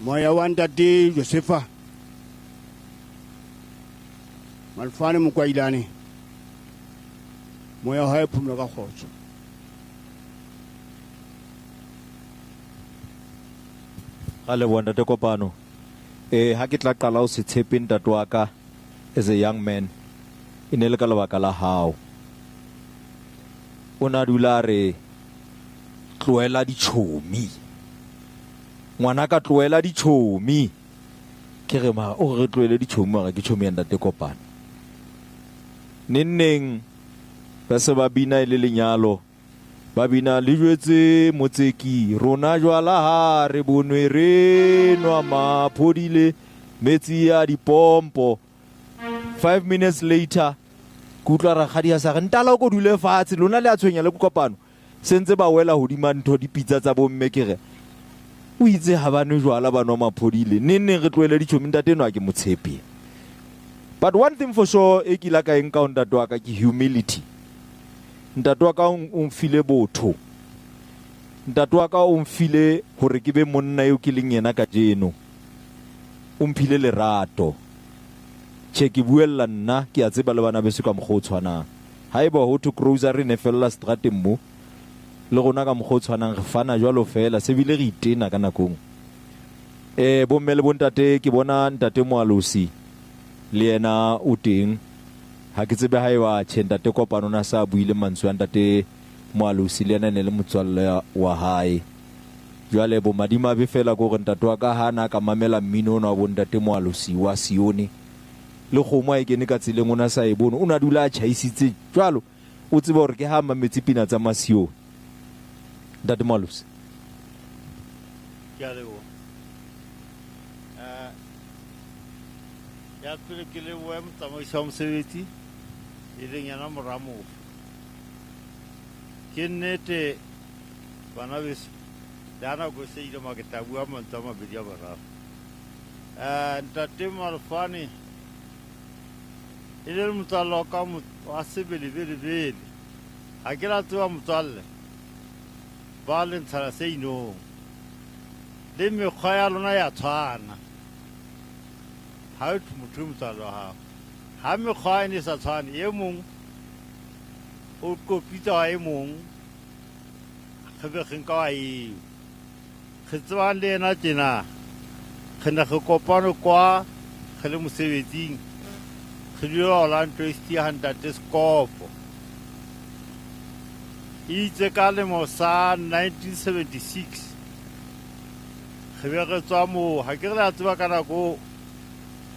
Moya wa ntate Josefa Malfane Mokwailane, moya wa hae phomolo ka kgotso. Ra leboha ntate Kopano. Eh ha ke tla qala ho se tshepe ntate wa ka as a young man e ne le ka lebaka la hao. O na dula re tlohela ditjhomi. Ngwana ka tlohela ditjhomi. Ke re mara o re tlohele ditjhomi mara ke tjhomi ya ntate Kopano. Neng neng ba se ba bina e le lenyalo. Ba bina le jwetse motseki rona jwala ha re bonwe re nwa maphodile metsi a dipompo. 5 minutes later ke utlwa rakgadi a sa re ntala o ko dule fatshe lona le a tshwenya le kopano sentse ba wela hodima ntho dipitsa tsa bomme ke re o itse ha ba nwe jwala ba nwa maphodile neng neng re tlohele ditjhomi ntate enwa ke motshepe. But one thing for sure e ke ile ka e nka ho ntate wa ka ke humility. Ntate wa ka o mfile botho. Ntate wa ka o mfile hore ke be monna eo ke leng yena kajeno. O mphile lerato. Tjhe ke buella nna ke a tseba le bana beso ka mokgwa o tshwanang. Haeba ho thwe grocery ne fella seterateng mo, le rona ka mokgwa o tshwanang re fana jwalo feela se bile re itena ka nako nngwe. Eh bomme le bontate ke bona ntate Moalosi le yena o teng. Ha ke tsebe haeba tjhe ntate Kopano na sa buile mantswe a ntate Moalosi le yena e ne le motswalle wa hae. Jwale bomadimabe feela ke hore ntate wa ka ha na ka mamela mmino ona wa bontate Moalosi wa Sione le kgomo ha e kene ka tseleng o na sa e bone o na dula a tjhaisitse jwalo o tseba hore ke ha mametse pina tsa Masione. Ntate Moalosi. Ke a leboha. Eh, ya pele ke lebohe motsamaisi wa mosebetsi e leng yena mora mofu. Ke nnete bana beso le ha nako e se ile ma ke tla bua mantswe a mabedi a mararo. Eh, ntate Malefane e le motswalle wa ka wa sebelebelebele. Ha ke la tseba motswalle ba le ntshana se inong le mekgwa ya lona ya tshwana. Ha e motho motswalle wa hao ha mekgwa e ne sa tshwane, e mong o kopitsa wa e mong re be re nka wa eo re tsebang le yena tjena. Re ne re kopane kwa re le mosebetsing re dula Orlando East ha ntate Sekopo. Itse ka lemo sa 1976 re be re tswa moo. Ha ke re le a tseba ka nako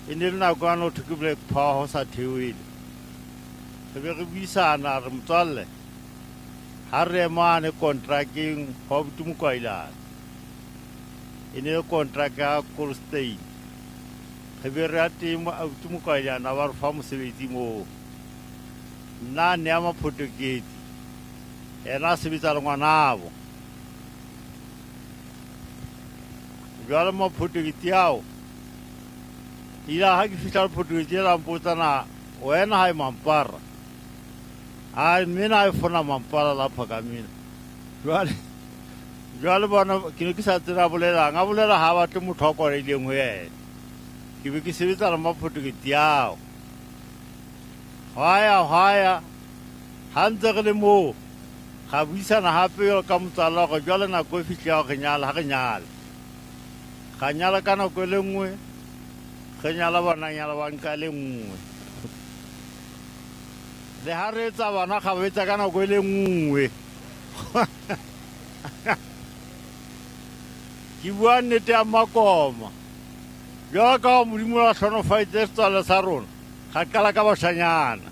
e ne le nako ya no thwe ke Black Power ho sa theohele. Re be re buisana re motswalle ha re emane kontrakeng ho abuti Mokwailane. E ne le kontraka ya Kolstein. Re be re ya teng abuti Mokwailane a ba re fa mosebetsi moo. Nna ne ya maphotoketsi yena a sebetsa le ngwanabo. Jwale maphotoketsi ao ile ha ke fihla lephotoketsi la mpotsa na wena ha e mampara. Ai mina e fona mampara lapha ka mina. Jwale jwale bona ke ne ke sa tseba bolelang a bolela ha batle motho a kwalehileng ho yena. Ke be ke sebetsa le maphotoketsi ao. Hwaya hwaya ha ntse re le moo ga buisana hape jwalo ka motswalle hore jwale nako e fihle ya hore nyala ha re nyale. Ga nyala ka nako e le nngwe, re nyala bananyana ba nka le nngwe. Le ha re etsa bana ga ba etsa ka nako e le nngwe. Ke bua nnete ya makoma. Jwalo ka ha Modimo a hlonofaitse setswalle sa rona, ga qala ka bashanyana.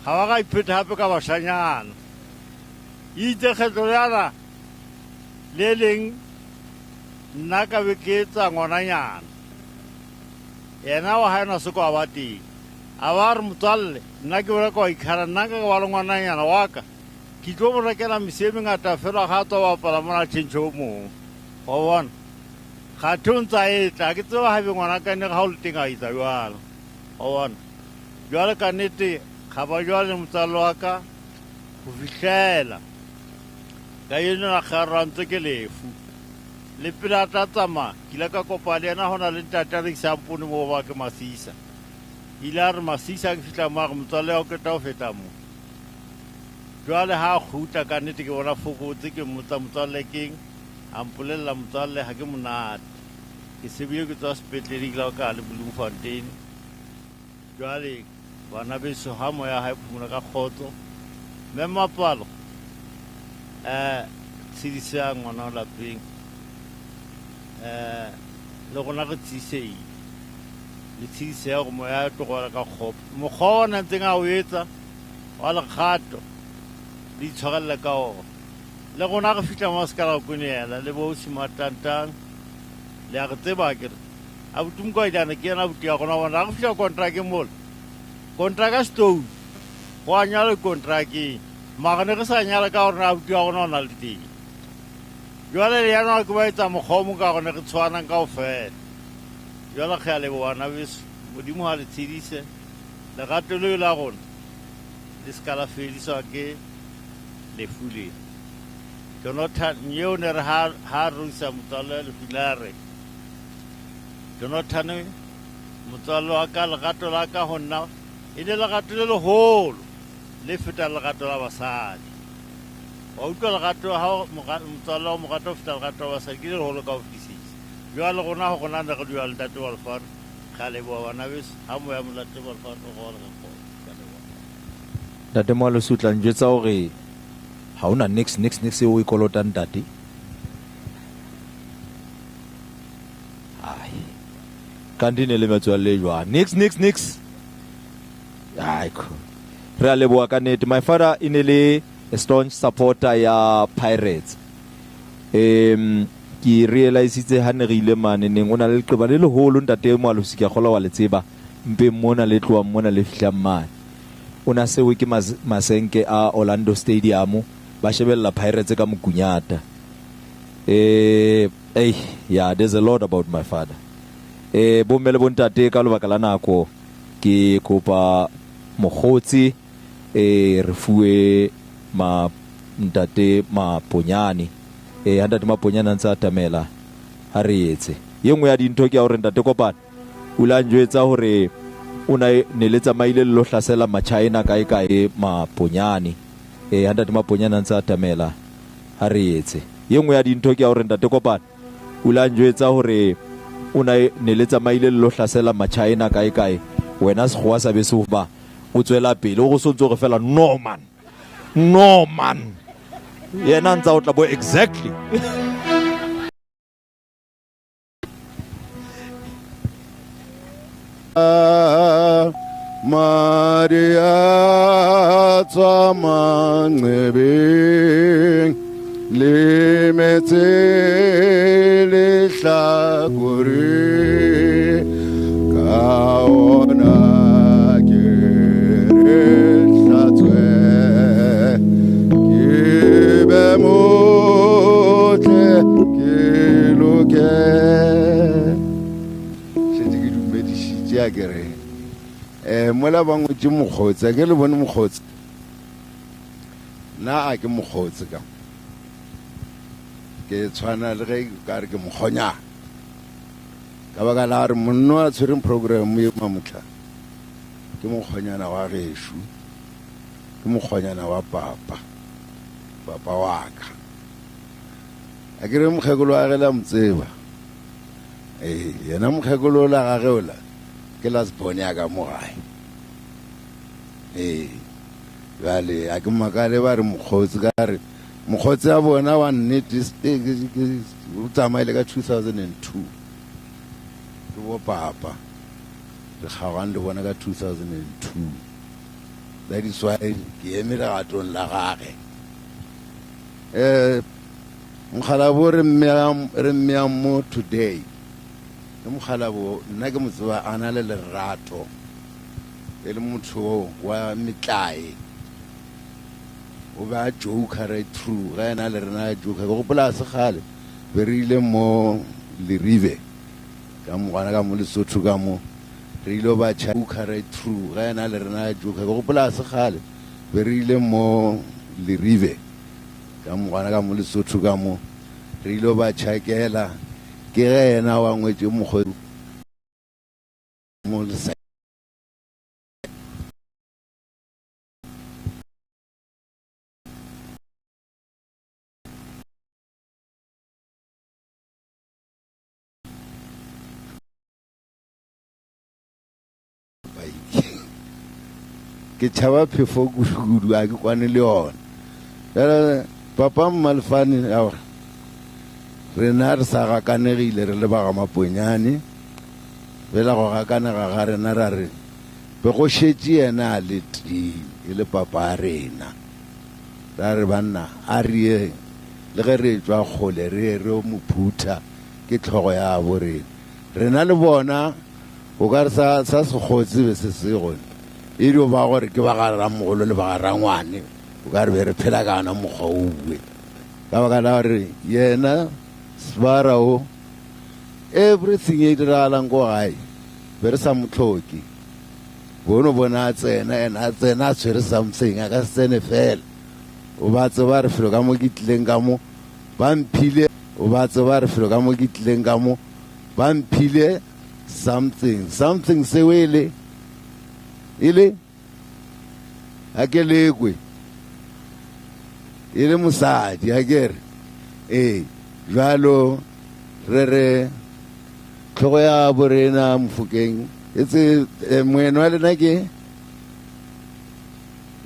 Ga ba ga iphetha hape ka bashanyana. Itse kgetlo yana le leng nna ka be ke etsa ngwananyana. Yena wa hae na se kwa ba teng. A ba re motswalle nna ke bereka wa ikgara nna ka ba le ngwananyana wa ka. Ke tlo mo rekela mese e mengata fela ga tswa bapala mona tjhentjhe o mong. Wa bona? Ga the o ntsa e tla ke tseba haebe ngwana ka ne ga o le teng a etsa jwalo. Wa bona? Jwale ka nnete ga ba jwale motswalle wa ka ho fihlela ka eno la kgarra ntse ke lefu. Le pele a tla tsamaya ke ile ka kopa le yena hona le ntate a rekisang poone moo ba ke Masisa. Ile a re Masisa ke fihla mo a re motswalle wa qeta ho feta mo. Jwale ha kgutla ka nnete ke bona fokotse ke mmotsa motswalle keng, a mpolella motswalle ha ke monate. Ke se bile ke tswa sepetlele ke la ka le Bloemfontein. Jwale bana beso ha moya hae phomola ka kgotso. Mme Mapalo tshedisang ngwana wa lapeng. Le rona re tshiseile. Le tshedise hore moya o tlogela ka kgopo. Mokgwa ona ntseng a o etsa wa lekgato Le itshwarelle ka ona. Le rona re fihla mo se ka la kwenela le bo Simatantang. Le a re tseba akere. Abuti Mokoetlane ke yena abuti ya rona bona. Ha re fihla kontrakeng mola, kontraka stone, go a nyalwa dikontrakeng. Mara ne re sa nyala ka gore abuti wa rona o na le teng. Jwale le yana ke ba etsa mokgwa o mong ka gore ne re tshwanang kaofela. Jwale re a leboha bana beso. Modimo ha le tshedise. Lerato leo la rona le se ka la fediswa ke lefu lena. Jonathan eo ne re ha ha ruisa motswalle lefu la re Jonathan motswalle wa ka lerato la ka ho nna e le lerato le leholo le fetang lerato la basadi. Wa utlwa lerato ha motswalle wa mo rata ho feta lerato la basadi ke le leholo ka ho fetisisa. Jwale rona ho rona ne re dula le ntate wa lefatshe. Re a leboha bana beso. Ha moya monate wa lefatshe o robale ka kgotso. Ke a leboha. Ntate Moalosi o tla njwetsa hore ha hona nix nix nix eo o e kolotang ntate. Ai. Kanti ne le metswalle e jwang? Nix nix nix. Ai. Re a leboha ka nnete. My father e ne le a staunch supporter ya Pirates. Um ke realisitse ha ne re ile mane neng o na le leqeba le leholo ntate Moalosi ke a kgolwa wa le tseba mpeng mona le tlohang mona le fihlang mane. O na sewe ke masenke a Orlando Stadium ba shebella Pirates ka mokunyata. Eh ei yeah there's a lot about my father. Eh bomme le bontate ka lebaka la nako ke kopa mokgotsi eh re fuwe ma ntate Maponyane. Eh ha ntate Maponyane a ntse a atamela ha re etse. Ye nngwe ya dintho ke ya hore ntate Kopane o ile a njwetsa hore o na ne le tsamaile le lo hlasela Machina kae kae Maponyane. Eh ha ntate Maponyane a ntse a atamela ha re etse. Ye nngwe ya dintho ke ya hore ntate Kopane o ile a njwetsa hore o na ne le tsamaile le lo hlasela Machina kae kae wena sekgowa sa be se ba o tswela pele o go sontse gore fela no man no man yena a ntse a o tla bo exactly. Madi a tswa manxebeng le metse lehlakore ka ona ke re hlatswe ke be motle ke loke. Šetše ke dumedišitše a ke re um mola ba ngwetše mokgotsi a ke le bone mokgotsi nna a ke mokgotsi ka ke tshwana le ge ka re ke mokgonyana ka baka la gore monno a tshwereng program ye mamotlha ke mokgonyana wa gešo ke mokgonyana wa papa papa wa ka a ke re mokgekolo wa ge la mo tseba ee yena mokgekolo la gage ola ke last born ya ka mo gae ee bjale a ke makale ba re mokgotsi ka re mokgotsi ya bona wa nnete o tsamaile ka 2002 ke bo papa re kgaogane le bona ka 2002 that is why ke eme legatong la gage um mokgalabo re mmeyang mo today ke mokgalabo nna ke mo tseba a na le lerato e le motho wa metlae o be a joker right through ga ena le rena a joker ke gopola se kgale be re ile mo leribe ka mo gona ka mo Lesotho ka mo re ile ba joker right through ga ena le rena a joker ke gopola se kgale be re ile mo leribe ka mo gona ka mo Lesotho ka mo re ile ba chakela ke ge yena wa ngwetše mokgwe mo ke tšhaba phefo kudu a ke kwane le yona jale papa mmalefane aowa rena re sa gakanegile re le ba ga maponyane fela go gakanega ga rena ra re be go šetše yena a le tee e le papa a rena. Ra re, Banna, a re yeng, le ge re etšwa kgole, re ye re yo mo phutha, ke hlogo ya gabo rena. Rena le bona, o ka re sa, sa sekgotsi be se se gone, e dio ba gore ke ba ga ramogolo le ba ga rangwane, o ka re be re phela ka ona mokgwa owe. Ka baka la gore yena Sibara o, everything e diragalang ko gae, be re sa mo hloke. Bono bona a tsena, and a tsena a tshwere something, a ka se tsene fela. O ba tseba re felo ka mo ke tlileng ka mo, ba mphile, o ba tseba re felo ka mo ke tlileng ka mo, ba mphile something, something seo e le, e le, a ke lekwe, e le mosadi, a ke re, ee, jalo re re, Tlhogo ya borena Mofokeng e tse eh, moeno wa lena ke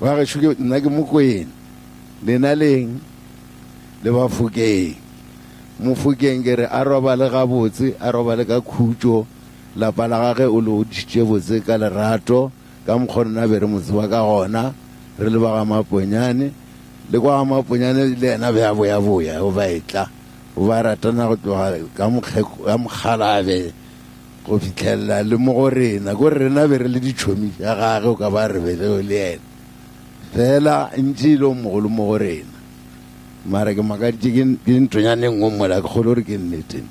wa gešo ke nna ke Mokwena lena leng le Bafokeng. Mofokeng ke re a robale gabotse, a robale ka khutšo, lapa la gage o le godišitše botse ka lerato ka mokgwa rena be re mo tseba ka gona re le ba ga Maponyane le kwa ga Maponyane le yena be a boyaboya o ba etla. O ba ratana go tloga ka ka mokgalabe go fitlhelela le mo go rena. Ko rena be re le ditšhomi tša gage, o ka ba re be le yena. Fela ntše e le o mogolo mo go rena. Mara ke makaditše ke ke ntonyane e nngwe mola, ke kgolo gore ke nnete.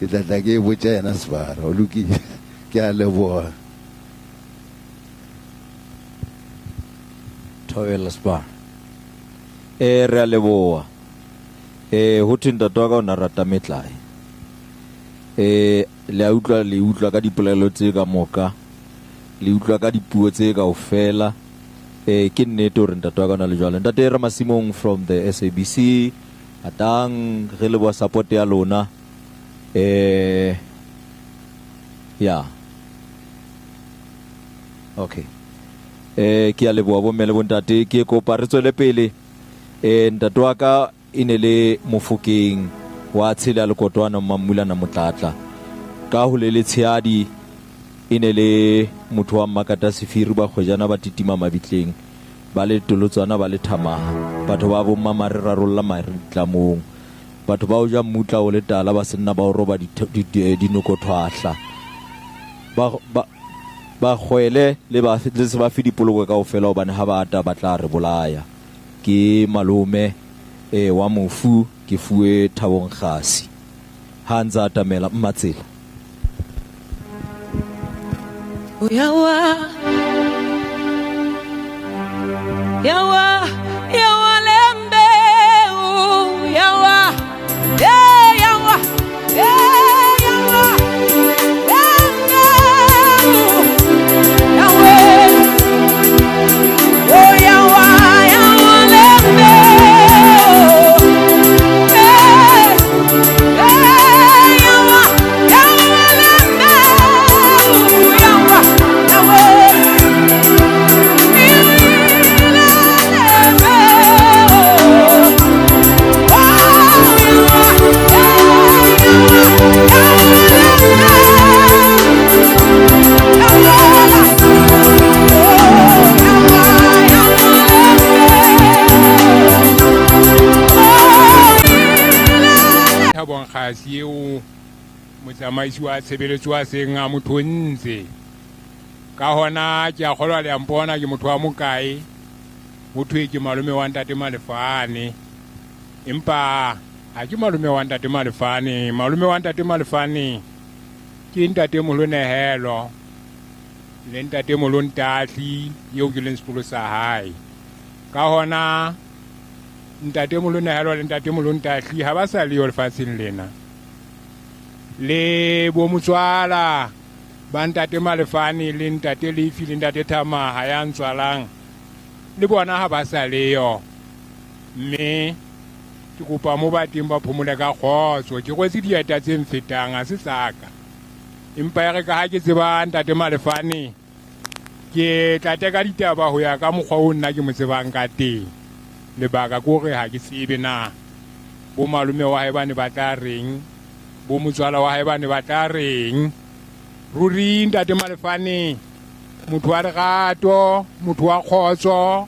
Ke tla tla ke e botša yena Sebara. O lokile. Ke a leboga. Thobela Sebara. Eh, re a leboga. E, ho thwe ntate wa ka o na rata metlae. E, le a utlwa, le utlwa ka dipolelo tse ka moka, le utlwa ka dipuo tse kaofela. E, ke nnete hore ntate wa ka o na le jwalo. Ntate Ramasimong from the SABC, atang re leboha support ya lona. E, ya. Okay. E, ke a leboha bomme le bontate, ke kopa re tswele pele. E, ntate wa ka e ne le Mofokeng wa Tshele a Lekotwana Mmammulana Motlatla. Ka ho le letshehadi e ne le motho wa Mmakata Sefiri ba kgwejana ba titima mabitleng ba le tolotswana ba le thamaha batho ba bo mmamare rarolla mare ditlamong batho ba o ja mmutla o le tala ba senna ba o roba dinokothwahla ba ba ba kgwele le ba le se ba fe dipoloko kaofela hobane ha ba ata ba tla re bolaya. Ke malome e wa mofu ke fuwe Thabong Gasi. Ha a ntse a atamela Mmatsela. Yawa, yawa, yawa lembe, oh, yawa, eh, yawa, eh, yawa, lembe, oh, yawe, oh, yawa, yawa lembe, oh, eh, eh, yawa, yawa lembe, oh, yawa, yawe. Thabong Kgasi eo motsamaisi wa tshebeletso a seng a mo thontse. Ka hona ke a kgolwa le a mpona ke motho wa mokae, ho thwe ke malome wa ntate Malefane. Empa ha ke malome wa ntate Malefane, malome wa ntate Malefane ke ntate Moholo Nehelo le ntate Moholo Ntahli eo ke leng sekolo sa hae. Ka hona ntate Moholo Nehelo le ntate Moholo Ntahli ha ba sa leyo lefatsheng lena. Le bo motswala ba ntate Malefane le ntate Lefi le ntate Thamaha ya ntswalang le bona ha ba sa leyo. Mme ke kopa mo ba teng ba phomole ka kgotso. Ke rwetse dieta tse mfetang, ha se tsaka. Empa e re ka ha ke tseba ntate Malefane, ke tla teka ditaba ho ya ka mokgwa o nna ke mo tsebang ka teng. Lebaka ke hore ha ke tsebe na bo malome wa hae ba ne ba tla reng, bo motswala wa hae ba ne ba tla reng. Ruri ntate Malefane, motho wa lerato, motho wa kgotso,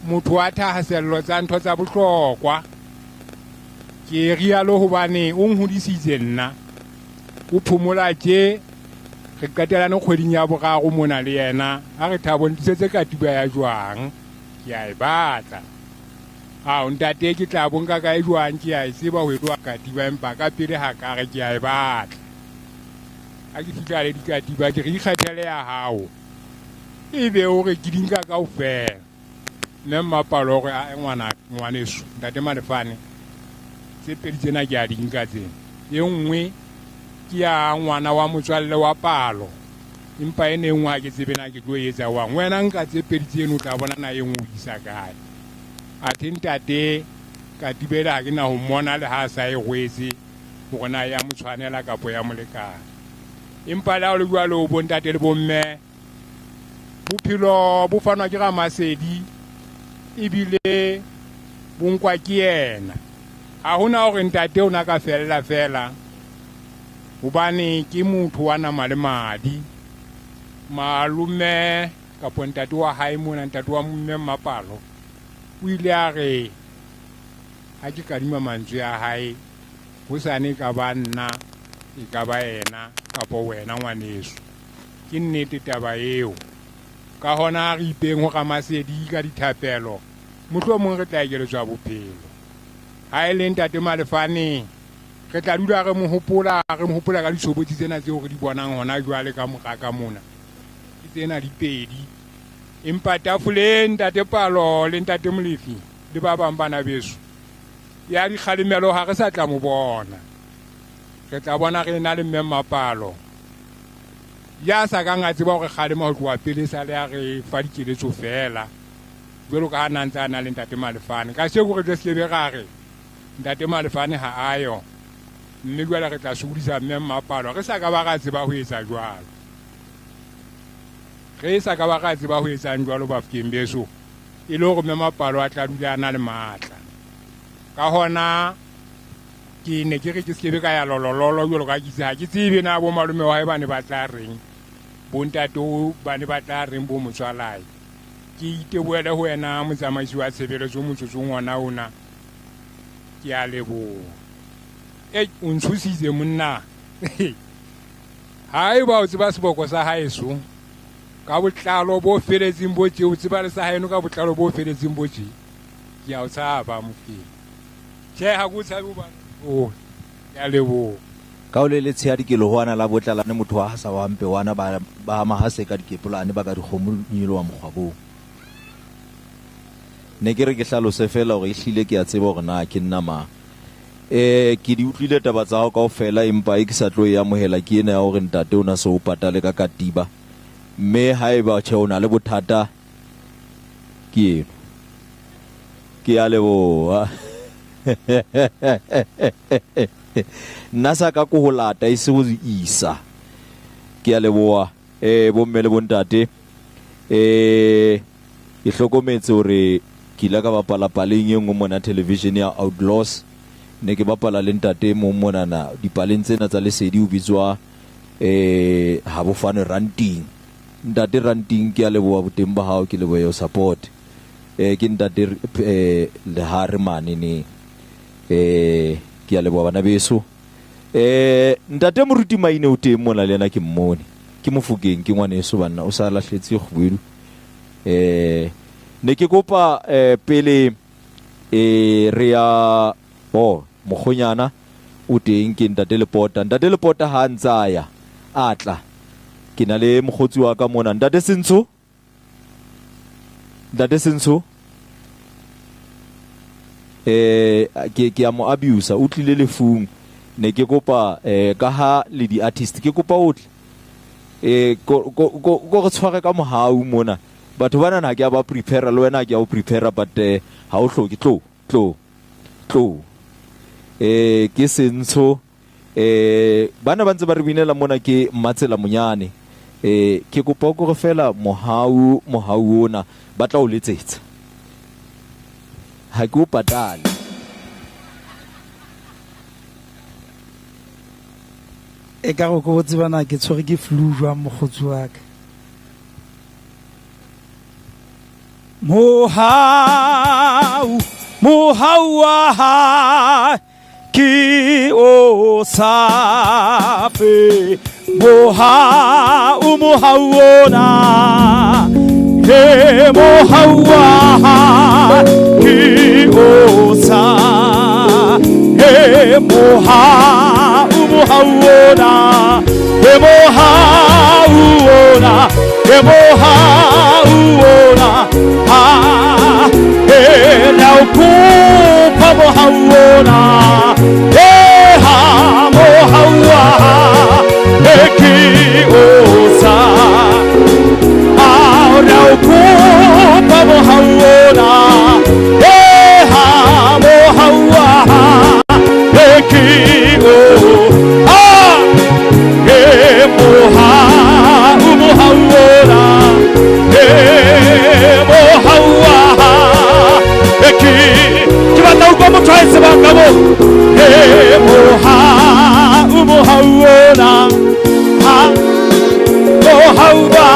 motho wa thahasello tsa ntho tsa bohlokwa. Ke rialo hobane o nhodisitse nna. O phomola tje re qetelane kgweding ya boraro mona le yena. A re Thabo ntlisetse katiba ya jwang, ke a e batla. Ao ntate ke tla bo nka kae jwang, ke a e tseba ho etloa katiba empa ka pele ha ka re ke a e batla. Ha ke fihla le dikatiba ke re ikgethele ya hao. Ebe o re ke di nka kaofela. Mme Mmapalo o re ae ngwana ngwaneso ntate Malefane tse pedi tsena ke a di nka tsena. E nngwe ke ya ngwana wa motswalle wa Palo empa e ne e nngwe ha ke tsebe na ke tlo e etsa wang. Wena nka tse pedi tseno o tla bona na e nngwe o isa kae. Athe ntate Katibele ha ke na ho mmona le ha a sa e rwetse hore na ya mo tshwanela kapo ya mo lekana. Empa le ha ho le jwalo bontate le bomme bophelo bo fanwa ke Ramasedi ebile bo nkwa ke yena. Ha hona hore ntate o na ka fella fela hobane ke motho wa nama le madi. Malome kapo ntate wa hae mona, ntate wa mme Mmapalo o ile a re ha ke kadima mantswe a hae hosane e ka ba nna, e ka ba yena kapo wena ngwaneso. Ke nnete taba eo. Ka hona a re ipeng ho Ramasedi ka dithapelo, mohlomong re tla ekeletswa bophelo. Ha e le ntate Malefane, re tla dula re mo hopola, re mo hopola ka ditshobotsi tsena tseo re di bonang hona jwale ka mora ka mona. Ke tsena di pedi. Empa tafoleng ntate Palo le ntate Molefi le ba bang bana beso, ya dikgalemelo ha re sa tla mo bona. Re tla bona re ena le mme Mmapalo ya sa kang a tseba hore kgalema ho tloha pele sa le a re fa dikeletso feela jwalo ka ha na ntse a na le ntate Malefane. Kasheko re tle se be ra re ntate Malefane ha a yo, mme jwale re tla sokodisa mme Mmapalo re sa ka ba ra tseba ho etsa jwalo. Re sa ka ba ra tseba ho etsang jwalo Bafokeng beso, e le hore mme Mapalo a tla dula a na le matla. Ka hona ke ne ke re ke sekebe ka ya lolololo jwalo ka ke itse ha ke tsebe na bo malome wa hae ba ne ba tla reng, bo ntate ba ne ba tla reng, bo motswalae. Ke itebohele ho wena motsamaisi wa tshebeletso motsotsong ona ona. Ke a leboha. Ei, o ntshositse monna. Haeba o tseba seboko sa haeso ka botlalo bo feletseng bo tje, o tseba le sa haeno ka botlalo bo feletseng bo tje, ke a o tshaba Mofokeng. Tjhe, ha ke o tshabe hobane o ke a leboha. Ka ho le letshehadi ke lehoana la botlalane motho wa hasa wa mpewana ba ba mahase ka dikepolane ba ka dikgomo nyoloha mokgwabong. Ne ke re ke hlalose feela hore ehlile ke a tseba hore na ke nna mang. E, ke di utlwile taba tsa hao kaofela empa e ke sa tlo e amohela ke ena ya hore ntate o na se o patale ka katiba. Mme haeba tjhe o na le bothata ke eno. Ke a leboha. Nna sa ka ko ho lata e se ho isa. Ke a leboha eh bomme le bontate. Eh ke hlokometse hore ke ile ka bapala paleng e nngwe mona television ya Outlaws. Ne ke bapala le ntate e mong monana dipaleng tsena tsa lesedi o bitswa eh Habofane Ranting. Ntate Ranting ke a leboha boteng ba hao, ke leboha your support. Eh ke ntate eh Lehare mane ne. Eh ke a leboha bana beso. Eh ntate Moruti Maine o teng mona le yena ke mmone. Ke Mofokeng ke ngwaneso banna o sa lahletse kgubedu. Eh ne ke kopa eh pele eh re ya oh mokgonyana o teng ke ntate Lepota. Ntate Lepota ha a ntsa ya a tla. Ke na le mokgotsi wa ka mona ntate Sentsho. Ntate Sentsho eh ke ke a mo abuse o tlile lefung ne ke kopa eh ka ha le di artist ke kopa o tle eh ko ko ko re tshware ka mohau mona batho bana na ke a ba prepare le wena ke a o prepare but eh ha o hloke tlo tlo tlo eh ke Sentsho Eh bana ba ntse ba re binela mona ke Mmatsela Monyane. Eh ke kopa o kore fela mohau mohau ona ba tla o letsetsa. Ha ke o patale. E ka go ko tseba na ke tshwere ke flu jwang mokgotsi wa ka. Mohau, mohau wa hae ke o sa fe. Mohau, mohau ona, he mohau wa hae ke o sa. He mohau, mohau ona, he mohau ona, he mohau ona, ha, he re o kopa mohau ona, he ha mohau wa he ke o sa. Ha re o kopa mohau ona, he ha mohau wa he ke o ha, he mohau, mohau ona, he mohau wa he ke. Ke batla ho utlwa motho a e tsebang ka moo. He mohau, mohau ona, ha mohau wa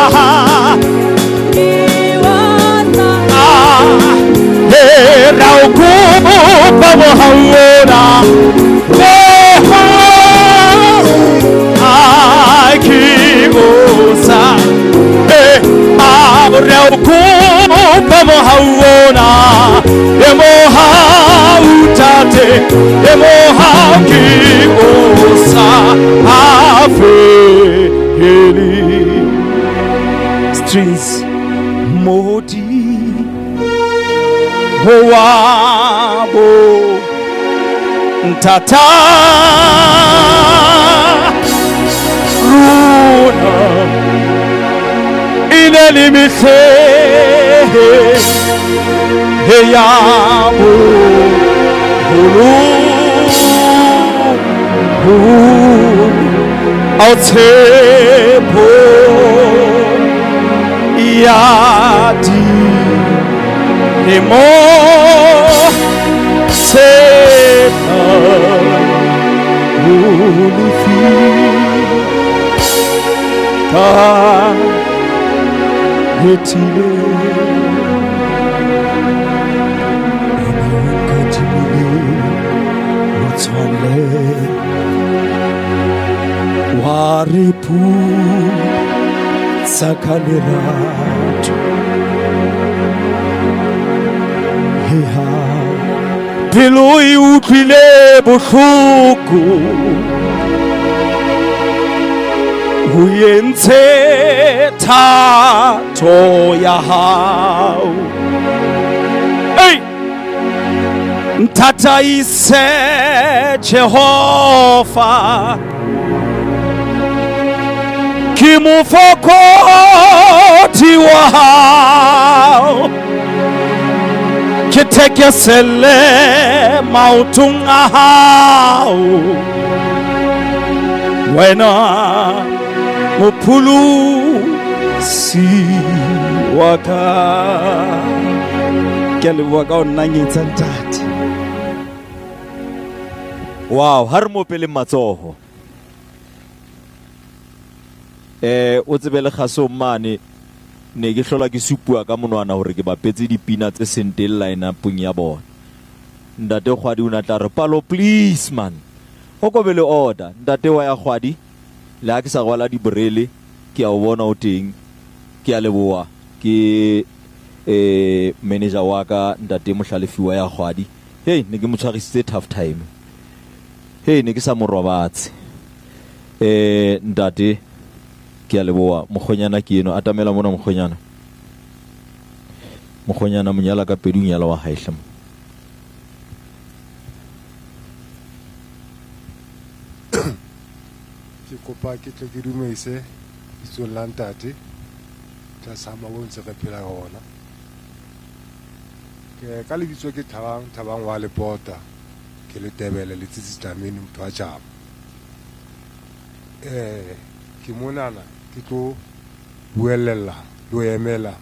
ah, he ra o kopa mohau ona, mohau ai ke o sa. He a re o kopa mohau ona, he mohau tate, he mohau ke o sa fele. Strings modi wa bo ntata rona e ne le mehleng ya boholo ao tshepo ya dilemo tsena o lefika phethile. Ena o nkadimile motswalle wa re putsa ka lerato. Heha pelo e utlwile bohloko, o entse thato ya hao. Ei, ntataise Jehova, ke mofokodi wa hao, ke thekesele maotong a hao, wena mopholosi wa ka. Ke a leboha ka ho nnanyetsa ntate. Wow, ha re mo opeleng matsoho. O tsebe le kgasong mane ne ke hlola ke supuwa ka monwana hore ke bapetse dipina tse seng teng line-upong ya bona. Ntate Kgwadi o ne a tla re, Palo please man, ho ko be le order. Ntate wa ya Kgwadi, le ha ke sa rwala diborele, ke a o bona o teng. Ke a leboha. Ke manager wa ka ntate Mohlalefi wa ya Kgwadi. Hey, ne ke mo tshwarisitse tough time. Hey, ne ke sa mo robatse. Ntate, ke a leboha. Mokgonyana ke eno, atamela mona mokgonyana. Mokgonyana monyala ka pedi o nyala wa hae hle mo. Ke kopa ke tle ke dumeise bitsong la ntate tlasa mawo ntse re phela ka ona. Ke ka lebitso ke Thabang, Thabang wa Lepota, ke le Tebele Letsitsi Dlamini motho wa tjhaba. Ke monana ke tlo buelella le ho emela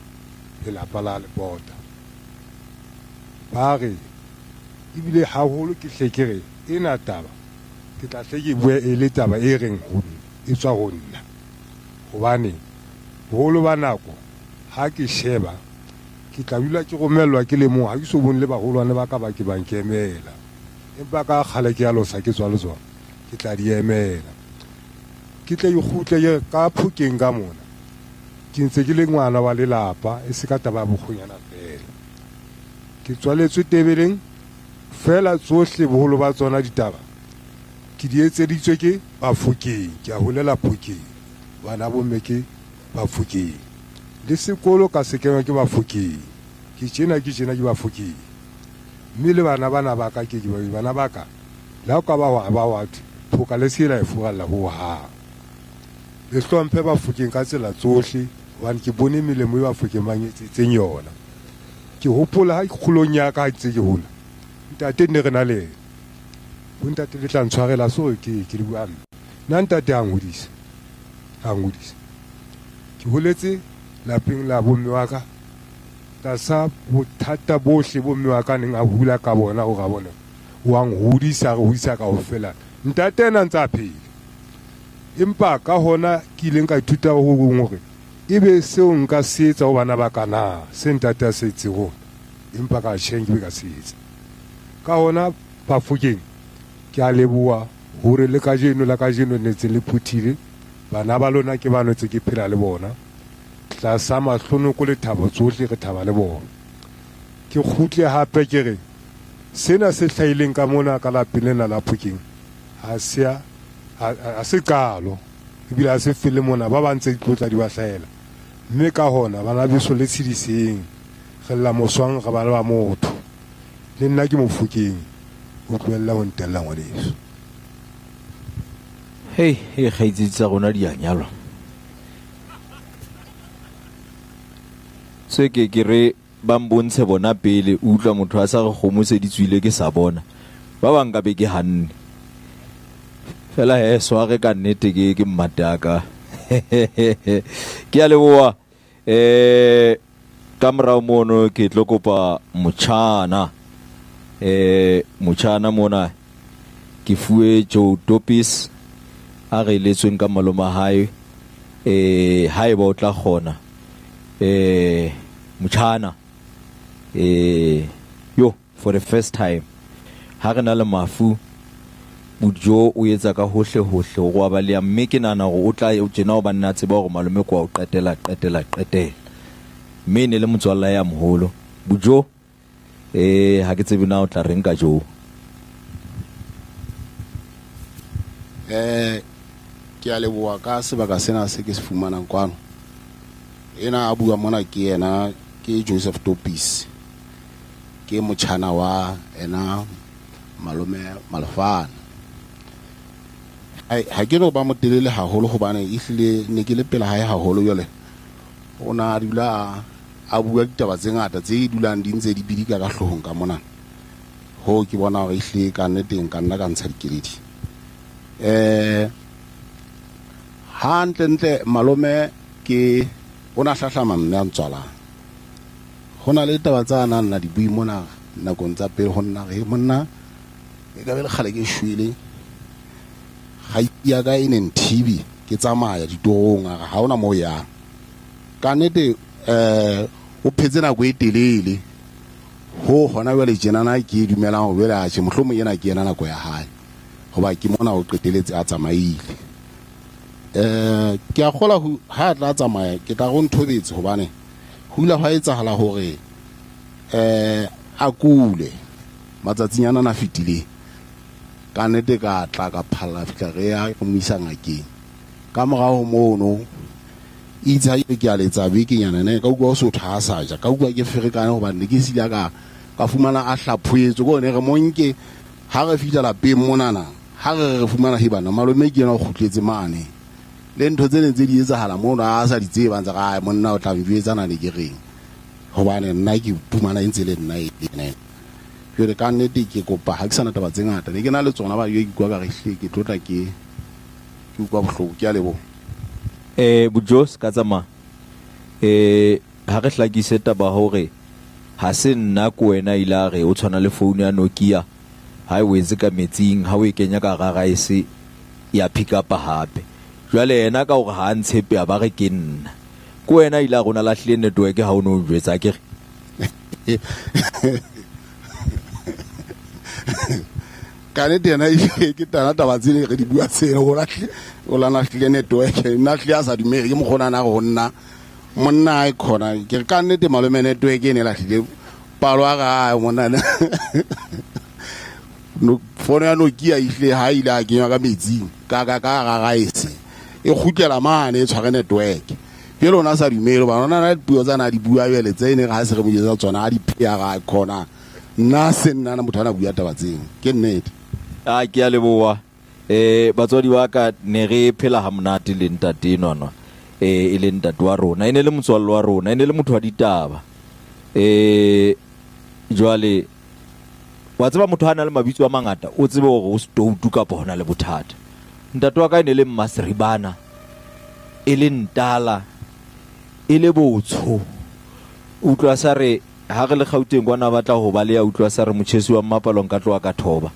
lelapa la Lepota. Ba re ebile haholo ke hle ke re ena taba ke tla hle ke bue e le taba e reng ho e tswa ho nna, hobane boholo ba nako ha ke sheba Ke tla dula ke romellwa ke le mong, ha ke so bone le baholwane ba ka ba ke ba nkemela. Empa ka kgale ke alosa ke tswa le tsona, ke tla di emela. Ke tle ke kgutle ke re ka Phokeng ka mona, ke ntse ke le ngwana wa lelapa, e se ka taba ya bokgonyana feela. Ke tswaletswe Tebeleng, feela tsohle boholo ba tsona ditaba ke di etseditswe ke Bafokeng. Ke a holela Phokeng, bana bomme ke Bafokeng. Le sekolo ka se kenwa ke Bafokeng. Ke tjena ke tjena ke Bafokeng. Mme le bana bana ba ka ke ke bana ba ka, le ha o ka ba wa ba wa thwe phoka le se ke la e furalla ho hang. Le hlomphe Bafokeng ka tsela tsohle hobane ke bone melemo e Bafokeng ba nketsetseng yona. Ke hopola ha kgolong ya ka ha ke ntse ke hola, ntate ne re na le yena. Bontate le tla ntshwarela so ke ke le bua hampe. Nna ntate a ngodisa, a ngodisa. Ke holetse lapeng la bomme wa ka tlasa bothata bohle bomme wa ka neng a hula ka bona hore a bone wa nhodisa, re hodisa kaofela. Ntate ena ntse a phela. Empa ka hona ke ileng ka ithuta ho hong hore ebe seo nka se etsa ho bana ba ka na se ntate a se etseng ho empa ka tjhe nke be ka se etsa. Ka hona Bafokeng ke a leboha hore le kajeno la kajeno le ntse le phuthile bana ba lona ke ba ntse ke phela le bona tlasa mahlonoko le thabo tsohle re thaba le bona. Ke kgutle hape ke re sena se hlahileng ka mona ka lapeng lena la Phokeng ha se ha se qalo ebile ha se fele mona ba ba ntse ditlotla di ba hlahela mme ka hona bana beso le tshediseng re lla moswang re bana ba motho. Le nna ke Mofokeng, o tlohella ho ntella ngwaneso. Hei, hei kgaitsedi tsa rona di a nyalwa. Se ke ke re ba mbontshe bona pele, o utlwa motho a sa re kgomo se di tswile ke sa bona. Ba bang ka be ke hanne. Fela he sware ka nnete ke ke mmataka. Ke a leboha. Eh ka morao mono ke tlo kopa motjhana eh motjhana mona ke fuwe Joe Topis a re eletsweng ka maloma hae eh haeba o tla kgona eh motjhana eh yo For the first time ha re na le mafu Bojo o etsa ka hohle hohle hore wa baleha mme ke nahana hore o tla tjena hobane na tseba hore malome kwa o qetela qetela qetela mme e ne le motswalla ya moholo Bojo eh ha ke tsebe na o tla reng ka Joe. Eh ke a leboha ka sebaka sena se ke se fumanang kwano. Ena a bua mona ke yena ke Joseph Topis. Ke motjhana wa ena malome Malefane. Hai, ha ke no ba motelele haholo hobane ehlile ne ke le pela hae haholo jwale o na a dula a bua ditaba tse ngata tse dulang di ntse di bidika ka hloohong ka mona. Hoo ke bona hore ehlile ka nnete nka nna ka ntsha dikeledi. Eh hantlentle malome ke o na hlahlama mme a ntswalang. Ho na le taba tsa nang na di bui mona nakong tsa pele ho nna re monna e ka be le kgale ke shwele ga ya ka e neng thibi ke tsamaya ditorong a re ha ona mo yang ka nnete eh o phetse nako e telele ho hona jwale tjenana ke dumelang hore jwale atjhe mohlomong ena ke yena nako ya hae hoba ke mona o qeteletse a tsamaile eh ke a kgola ha a tla tsamaya ke tla go nthobetse hobane Ho ile hwa etsahala hore um a kule matsatsing ana a fetileng. Ka nnete ka tla ka phalla fihla re ya re mo isa ngakeng. Ka morao ho mono itse ha ke a letsa bekenyana ne ka utlwa ho sotho ha sa ja. Ka utlwa ke ferekane hobane ne ke sila ka ka fumana a hlaphoetswe ko ne re mo nke ha re fihla lapeng monana ha re re fumana he bana malome ke yena o kgutletse mane. Le ntho tse neng tse di etsahala mono a sa di tseba ntse ra monna o tla njwetsa na ne ke reng hobane nna ke fumana e ntse le nna e ene. Jwale ka nnete ke kopa ha ke sana taba tse ngata ne ke na le tsona ba ke utlwa ka re hle ke tlotla ke ke utlwa bohloko ke a leboha. Eh Bojo se ka tsamaya eh ha re hlakise taba hore ha se nna ko wena ile a re o tshwana le phone ya Nokia ha e wetse ka metsing ha o e kenya ka hara rice ya pick up hape jwale yena ka hore ha a ntshepe a ba re ke nna ko wena ile a rona lahlile network ha o no njwetsa akere. Ka nnete yena e ke tana taba tsene re di bua tsene o lahle o la lahlile network nna hlile a sa dumele ke mokgona na go nna monna a khona ke re ka nnete malome network e ne lahlile palo a ga monna no fono ya Nokia e hlile ha ile a kenywa ka metsing ka ka ka ga ga ese e kgutlela mane e tshware network ke lona sa dumele ba lona na dipuo tsa na di bua jwale tse ne ga se re mo jetsa tsona a di pheya ga khona nna se nna na motho ana bua taba tseo ke nnete. A ke a leboa eh batswadi ba ka ne re phela ha monate le ntate enwanwa eh e le ntate wa rona e ne le motswallo wa rona e ne le motho wa ditaba eh jwale wa tseba motho ha na le mabitso a mangata o tsebe hore o stoutu kapa hona le bothata. Ntate wa ka e ne le Mmasiribana e le ntala e le botsho utlwa sa re Ha re le Gauteng kwana batla ho baleha utlwa sa re motjhesi wa mmapalo nka tloha ka thoba.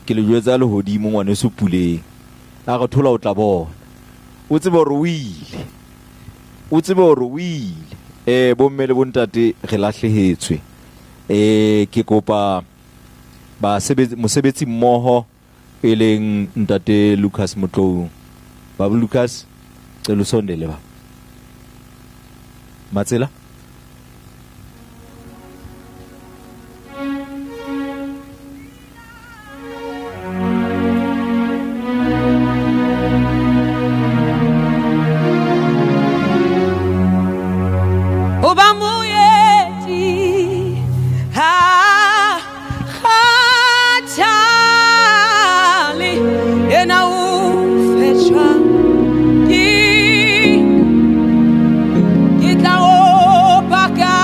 Ke le jwetsa lehodimo ngwaneso Puleng. A re thola o tla bona. O tsebe hore o ile. O tsebe hore o ile. Eh bomme le bontate re lahlehetswe. Eh ke kopa basebetsi mosebetsi mmoho e leng ntate Lucas Motlou. Baba Lucas, cela usondele baba. Matsela. Oba moeti ha kgathale yena o fetšwa ke ke tla opa ka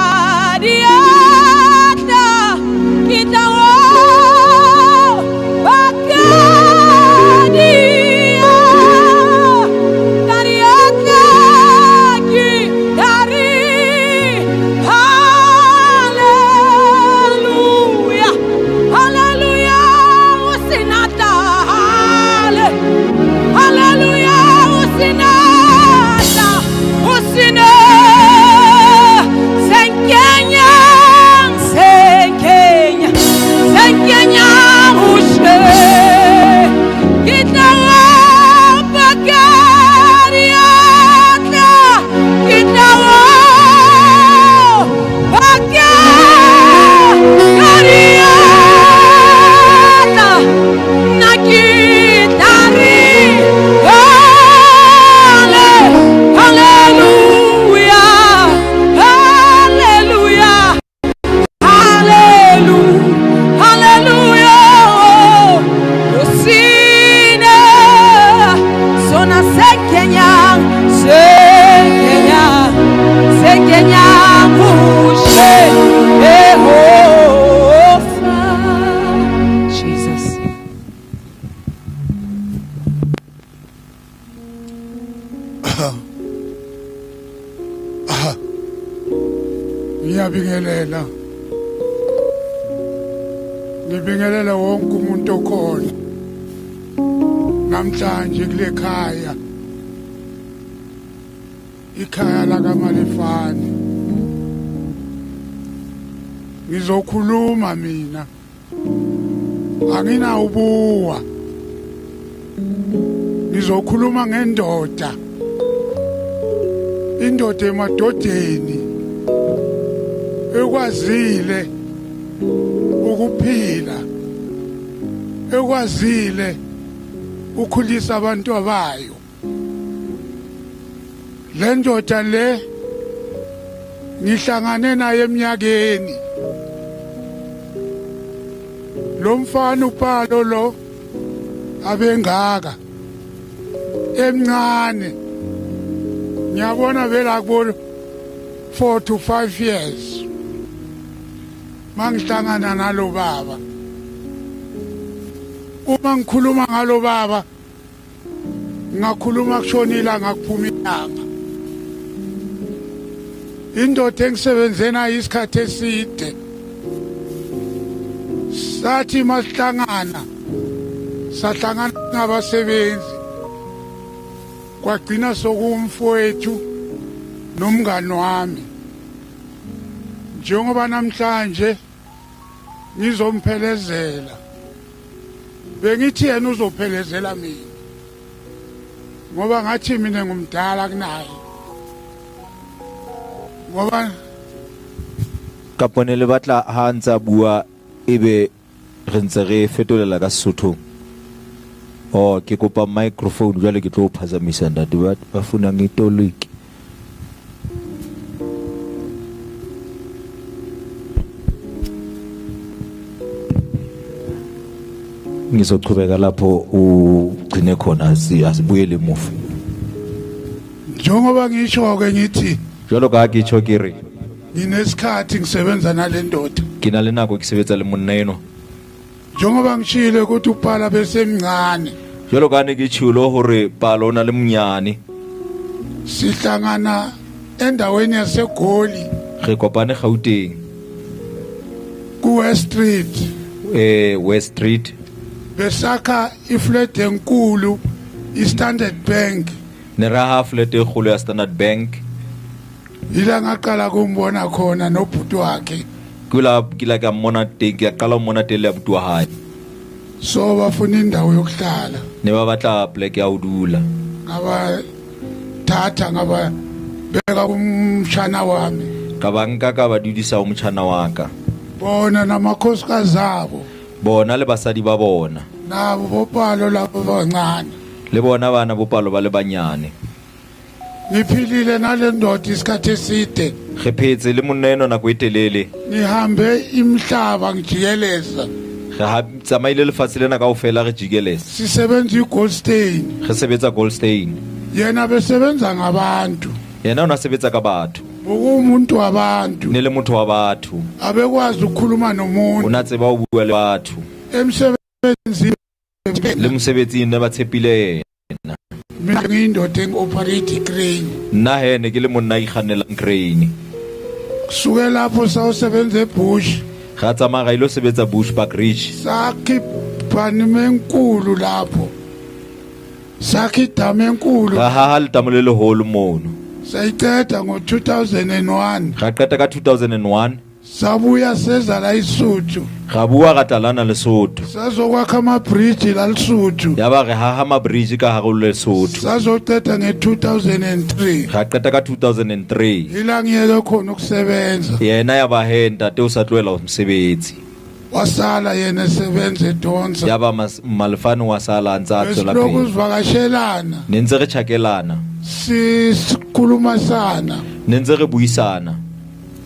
diatla ke tla opa ka diatla diatla ke tla re Hallelujah, hallelujah, o sena tlale. Hallelujah, o sena tla, o sena senkenya, senkenya, senkenya o she. Ke tla opa ka diatla, ke tla opa ka diatla. Nna ke tla re, hallelujah, hallelujah, hallelujah, hallelujah. O sine sona sekenya, sekenya, sekenya ushe Jehova. Jesus. Ngiyabingelela. Ngibingelela wonke umuntu okhona namhlanje kule khaya. Ikhaya lakaMalefane. Ngizokhuluma mina. Anginawubuwa. Ngizokhuluma ngendoda. Indoda emadodeni ekwazile ukuphila ekwazile ukhulisa abantu abayo le ndoda le ngihlangane naye eminyakeni lo mfana upalo lo abengaka emncane ngiyabona vela kubo 4 to 5 years mangihlangana nalo baba uma ngikhuluma ngalo baba ngakhuluma kushona ilanga kuphuma ilanga indoda engisebenze nayo isikhathi eside sathi masihlangana sahlangana ngabasebenzi kwagcina sokuwumfowethu nomngani wami. Njengoba namhlanje ngizomphelezela, bengithi yena uzophelezela mina ngoba ngathi mina ngumdala kunaye ngoba Kapo ne le batla ha a ntse a bua ebe re ntse re fetolela ka Sesothong? Oh, ke kopa microphone jwale ke tlo o phazamisa ntate ba ba funang itoliki. Ngizochubeka lapho ugcine khona asibuyele emuva. Njengoba ngisho-ke ngithi Jwalo ka ha ke tjho ke re nginesikhathi ngisebenza nale ndoda. Ke na le nako ke sebetsa le monna enwa. Njengoba ngishilo ukuthi uPala besemncane. Jwalo ka ne ke tjhilo hore Palo o na le monyane. Sihlangana endaweni yaseGoli. Re kopane Gauteng. Ku West Street. Eh West Street. Besakha iflat enkulu iStandard Bank. Ne ra ha flat e kgolo ya Standard Bank. Ila ngaqala kumbona khona nobhuti wakhe. Kula kila ka mmona teng ke qala ho mmona teng le abuti wa hae. So bafuna indawo yokuhlala. Ne ba batla pleke ya ho dula. Ngaba thatha ngaba beka kumshana wami. Ka ba nka ka ba dudisa ho motjhana wa ka. Bona namakhosikazi abo. Bona le basadi ba bona. Nabo bopalo labo bancane. Le bona bana bopalo ba le banyane. Ngiphilile nale ndoda isikhathi eside. Re phetse le monna enwa nako e telele. Ngihambe imihlaba ngijikeleza. Re ha tsamaile lefatshe lena kaofela re jikeleza. Sisebenza iGoldstein. Re sebetsa Goldstein. Yena besebenza ngabantu. Yena o na sebetsa ka batho. Bokumuntu wabantu. Ne le motho wa batho. Abekwazi ukukhuluma nomuntu. O na tseba ho bua le batho. Emsebenzini le mosebetsing ne ba tshepile yena. Mina ngiyindoda engi-operate i-crane. Nna he ne ke le monna a ikgannelang crane. Suke lapho sawusebenza eBush. Ra tsamaya ra ilo sebetsa Bush Park Ridge. Sakha ibhanima enkulu lapho. Sakha idamu enkulu. Ra haha letamo le leholo mono. Sayiqeda ngo-2001. Ra qeta ka 2001. Sabuya seza la iSuthu. Ra bua ra tla lana Lesotho. Sazokwakha amabhriji la Lesotho. Yaba re haha mabhriji ka hare ho Lesotho. Sazoqeda nge-2003. Ra qeta ka 2003. Ila ngiyeke khona ukusebenza. Yena ya ba he ntate o sa tlohela mosebetsi. Wasala yena esebenza edonsa. Yaba Malefane wa sala a ntse a tswela pele. Besilokhu sivakashelana. Ne ntse re tjhakelana. Sikhulumisana. Ne ntse re buisana.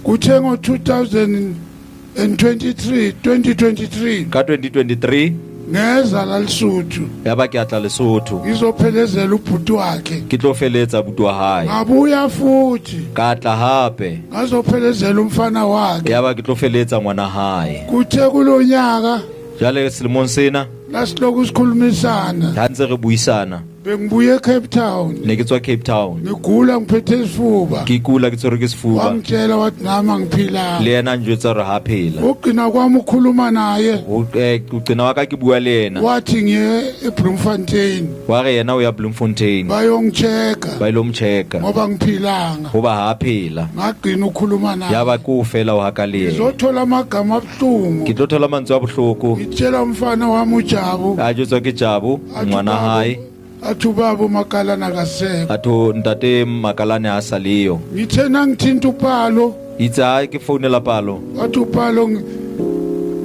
Kuthe ngo-2023 2023 Ka 2023 ngeza la Lesotho ya ba ke a tla Lesotho. ngizophelezela ubhuti wakhe. Ke tlo feletsa abuti wa hae. Ngabuya futhi Ka tla hape ngazophelezela umfana wakhe. ya ba ke tlo feletsa ngwana hae. Kuthe kulonyaka Jwale selemong sena lasilokhu sikhulumisana ha ntse re buisana Bengibuye eCape Town. Ne ke tswa Cape Town. Ngigula ngiphethe isifuba. Ke kula ke tshwerwe ke sefuba. Wangitshela wathi nami angiphilanga. Le yena a njwetsa hore ha phela. Ukugcina kwami ukukhuluma naye. Eh, ugcina wa ka ke bua le yena. Wathi ngiye eBloemfontein. Wa re yena o ya Bloemfontein. Bayongichecka. Ba ilo mchecka. Ngoba ngiphilanga. Hoba ha phela. Ngagcina ukukhuluma naye. Ya ba ke o fela o haka le yena. Ngizothola amagama abuhlungu. Ke tlo thola mantswe a bohloko. Ngitshela umfana wami uJabu. A jwetswa ke Jabu. Ngwana hae. Athi ubaba uMakalane akasekho. Athi ntate Makalane ha sa leyo. Ngithe nangithinta uPalo. Itse ha ke founela Palo. Wathi uPalo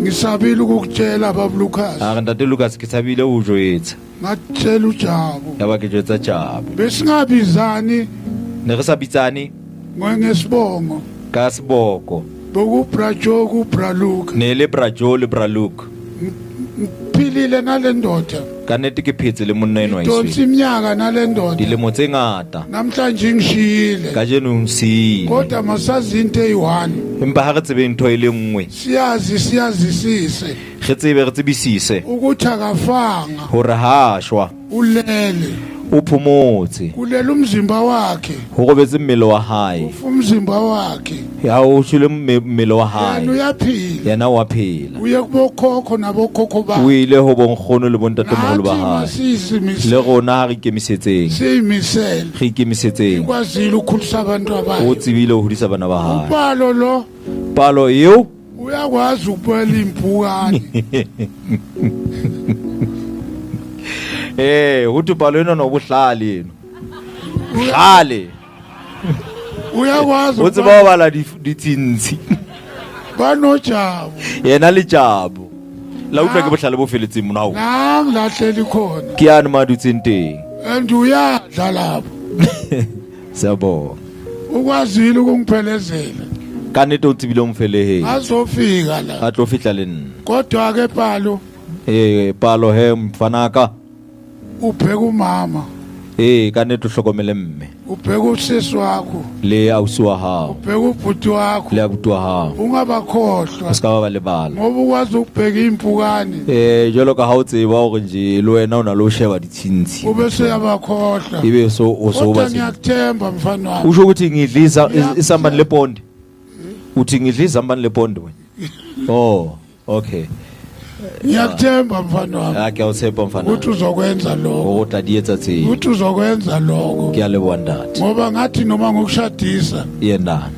ngisabile ukukutshela baba Lucas. A re ntate Lucas ke tshabile ho jwetsa. Ngatshela uJabu. Ya ba ke jwetsa Jabu. Besingabizani. Ne re sa bitsane. Ngesibongo. Ka seboko. Bokubra Joe kubra Luke. Ne le bra Joe le bra Luke. Ngiphilile nale ndoda. Ka nnete ke phetse le monna enwa Ngidonsa iminyaka nale ndoda. Dilemo tse ngata. Namhlanje ngishiyile. Kajeno o nsiile. Kodwa masazi into eyi-one. Empa ha re tsebeng ntho e le nngwe. Siyazi siyazisise. Re tsebe re tsebisise. Ukuthi akafanga. Hore ha shwa. Ulele. O phomotse. Kulele umzimba wakhe. Ho robetse mmele wa hae. Ufa umzimba wakhe. Ya o shwele mmele wa hae. Yena uyaphila. Yena wa phela. Uye kubokhokho nabokhokho bakhe. O ile ho bonkgono le bontatemoholo ba hae. Nathi Le rona ha re ikemisetseng. Siyimisele. Re ikemisetseng. Ikwazile ukukhulisa abantu abayo. O tsebile ho hodisa bana ba hae. Upalo lo. Palo eo Uyakwazi ukubuyela impukane. Eh, ho thwe palo ena no bohlale eno. Bohlale. Uyakwazi O tseba ho bala ditsintshi. Banojabu. Yena le Jabu. La utlwa ke bohlale bo feletseng mona ho. Nang la hleli khona. Ke yane ma dutseng teng. And uyadla lapho. Siyabonga. Ukwazile ukungiphelezela. Ka nnete o tsebile o mfeleheng. Azofika la. A tlo fihla le nna. Kodwa ke palo. Eh, palo he mfanaka. Ubheka umama. Ee, ka nnete o hlokomele mme. Ubheka usisi wakho. Le ausi wa hao. Ubheka ubhuti wakho. Le abuti wa hao. Ungabakhohlwa. O ska ba ba lebala. Ngoba ukwazi ukubheka impukane. Eh, jwalo ka ha o tseba hore nje le wena o na le ho sheba ditshintshi. Ube seyabakhohlwa. Ibe so o so Kodwa ba. ngiyakuthemba mfana wami. Usho ukuthi ngidlisa isambane leponde. Uthi ngidlisa izambane leponde wena. Oh, okay. Ngiyakuthemba mfana wami. Ah, ke a o tshepa mfana. Ukuthi uzokwenza lokho. O tla di etsa tseo. Ukuthi uzokwenza lokho. Ke a leboha ntate. Ngoba ngathi noma ngokushadisa. Yena.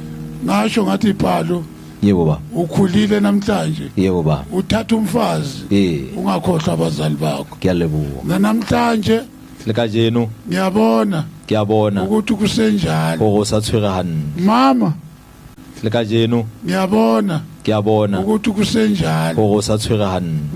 Ngasho ngathi ibhalo. Yebo baba. Ukhulile namhlanje. Yebo baba. Uthatha umfazi. Eh. Ungakhohlwa abazali bakho. Ke a leboha. Namhlanje Le kajeno. Ngiyabona. Ke a bona. Ukuthi kusenjalo. Hore o sa tshwere hantle. Mama. Le kajeno. Ngiyabona. Ke a bona. Ukuthi kusenjalo. Hore o sa tshwere hantle.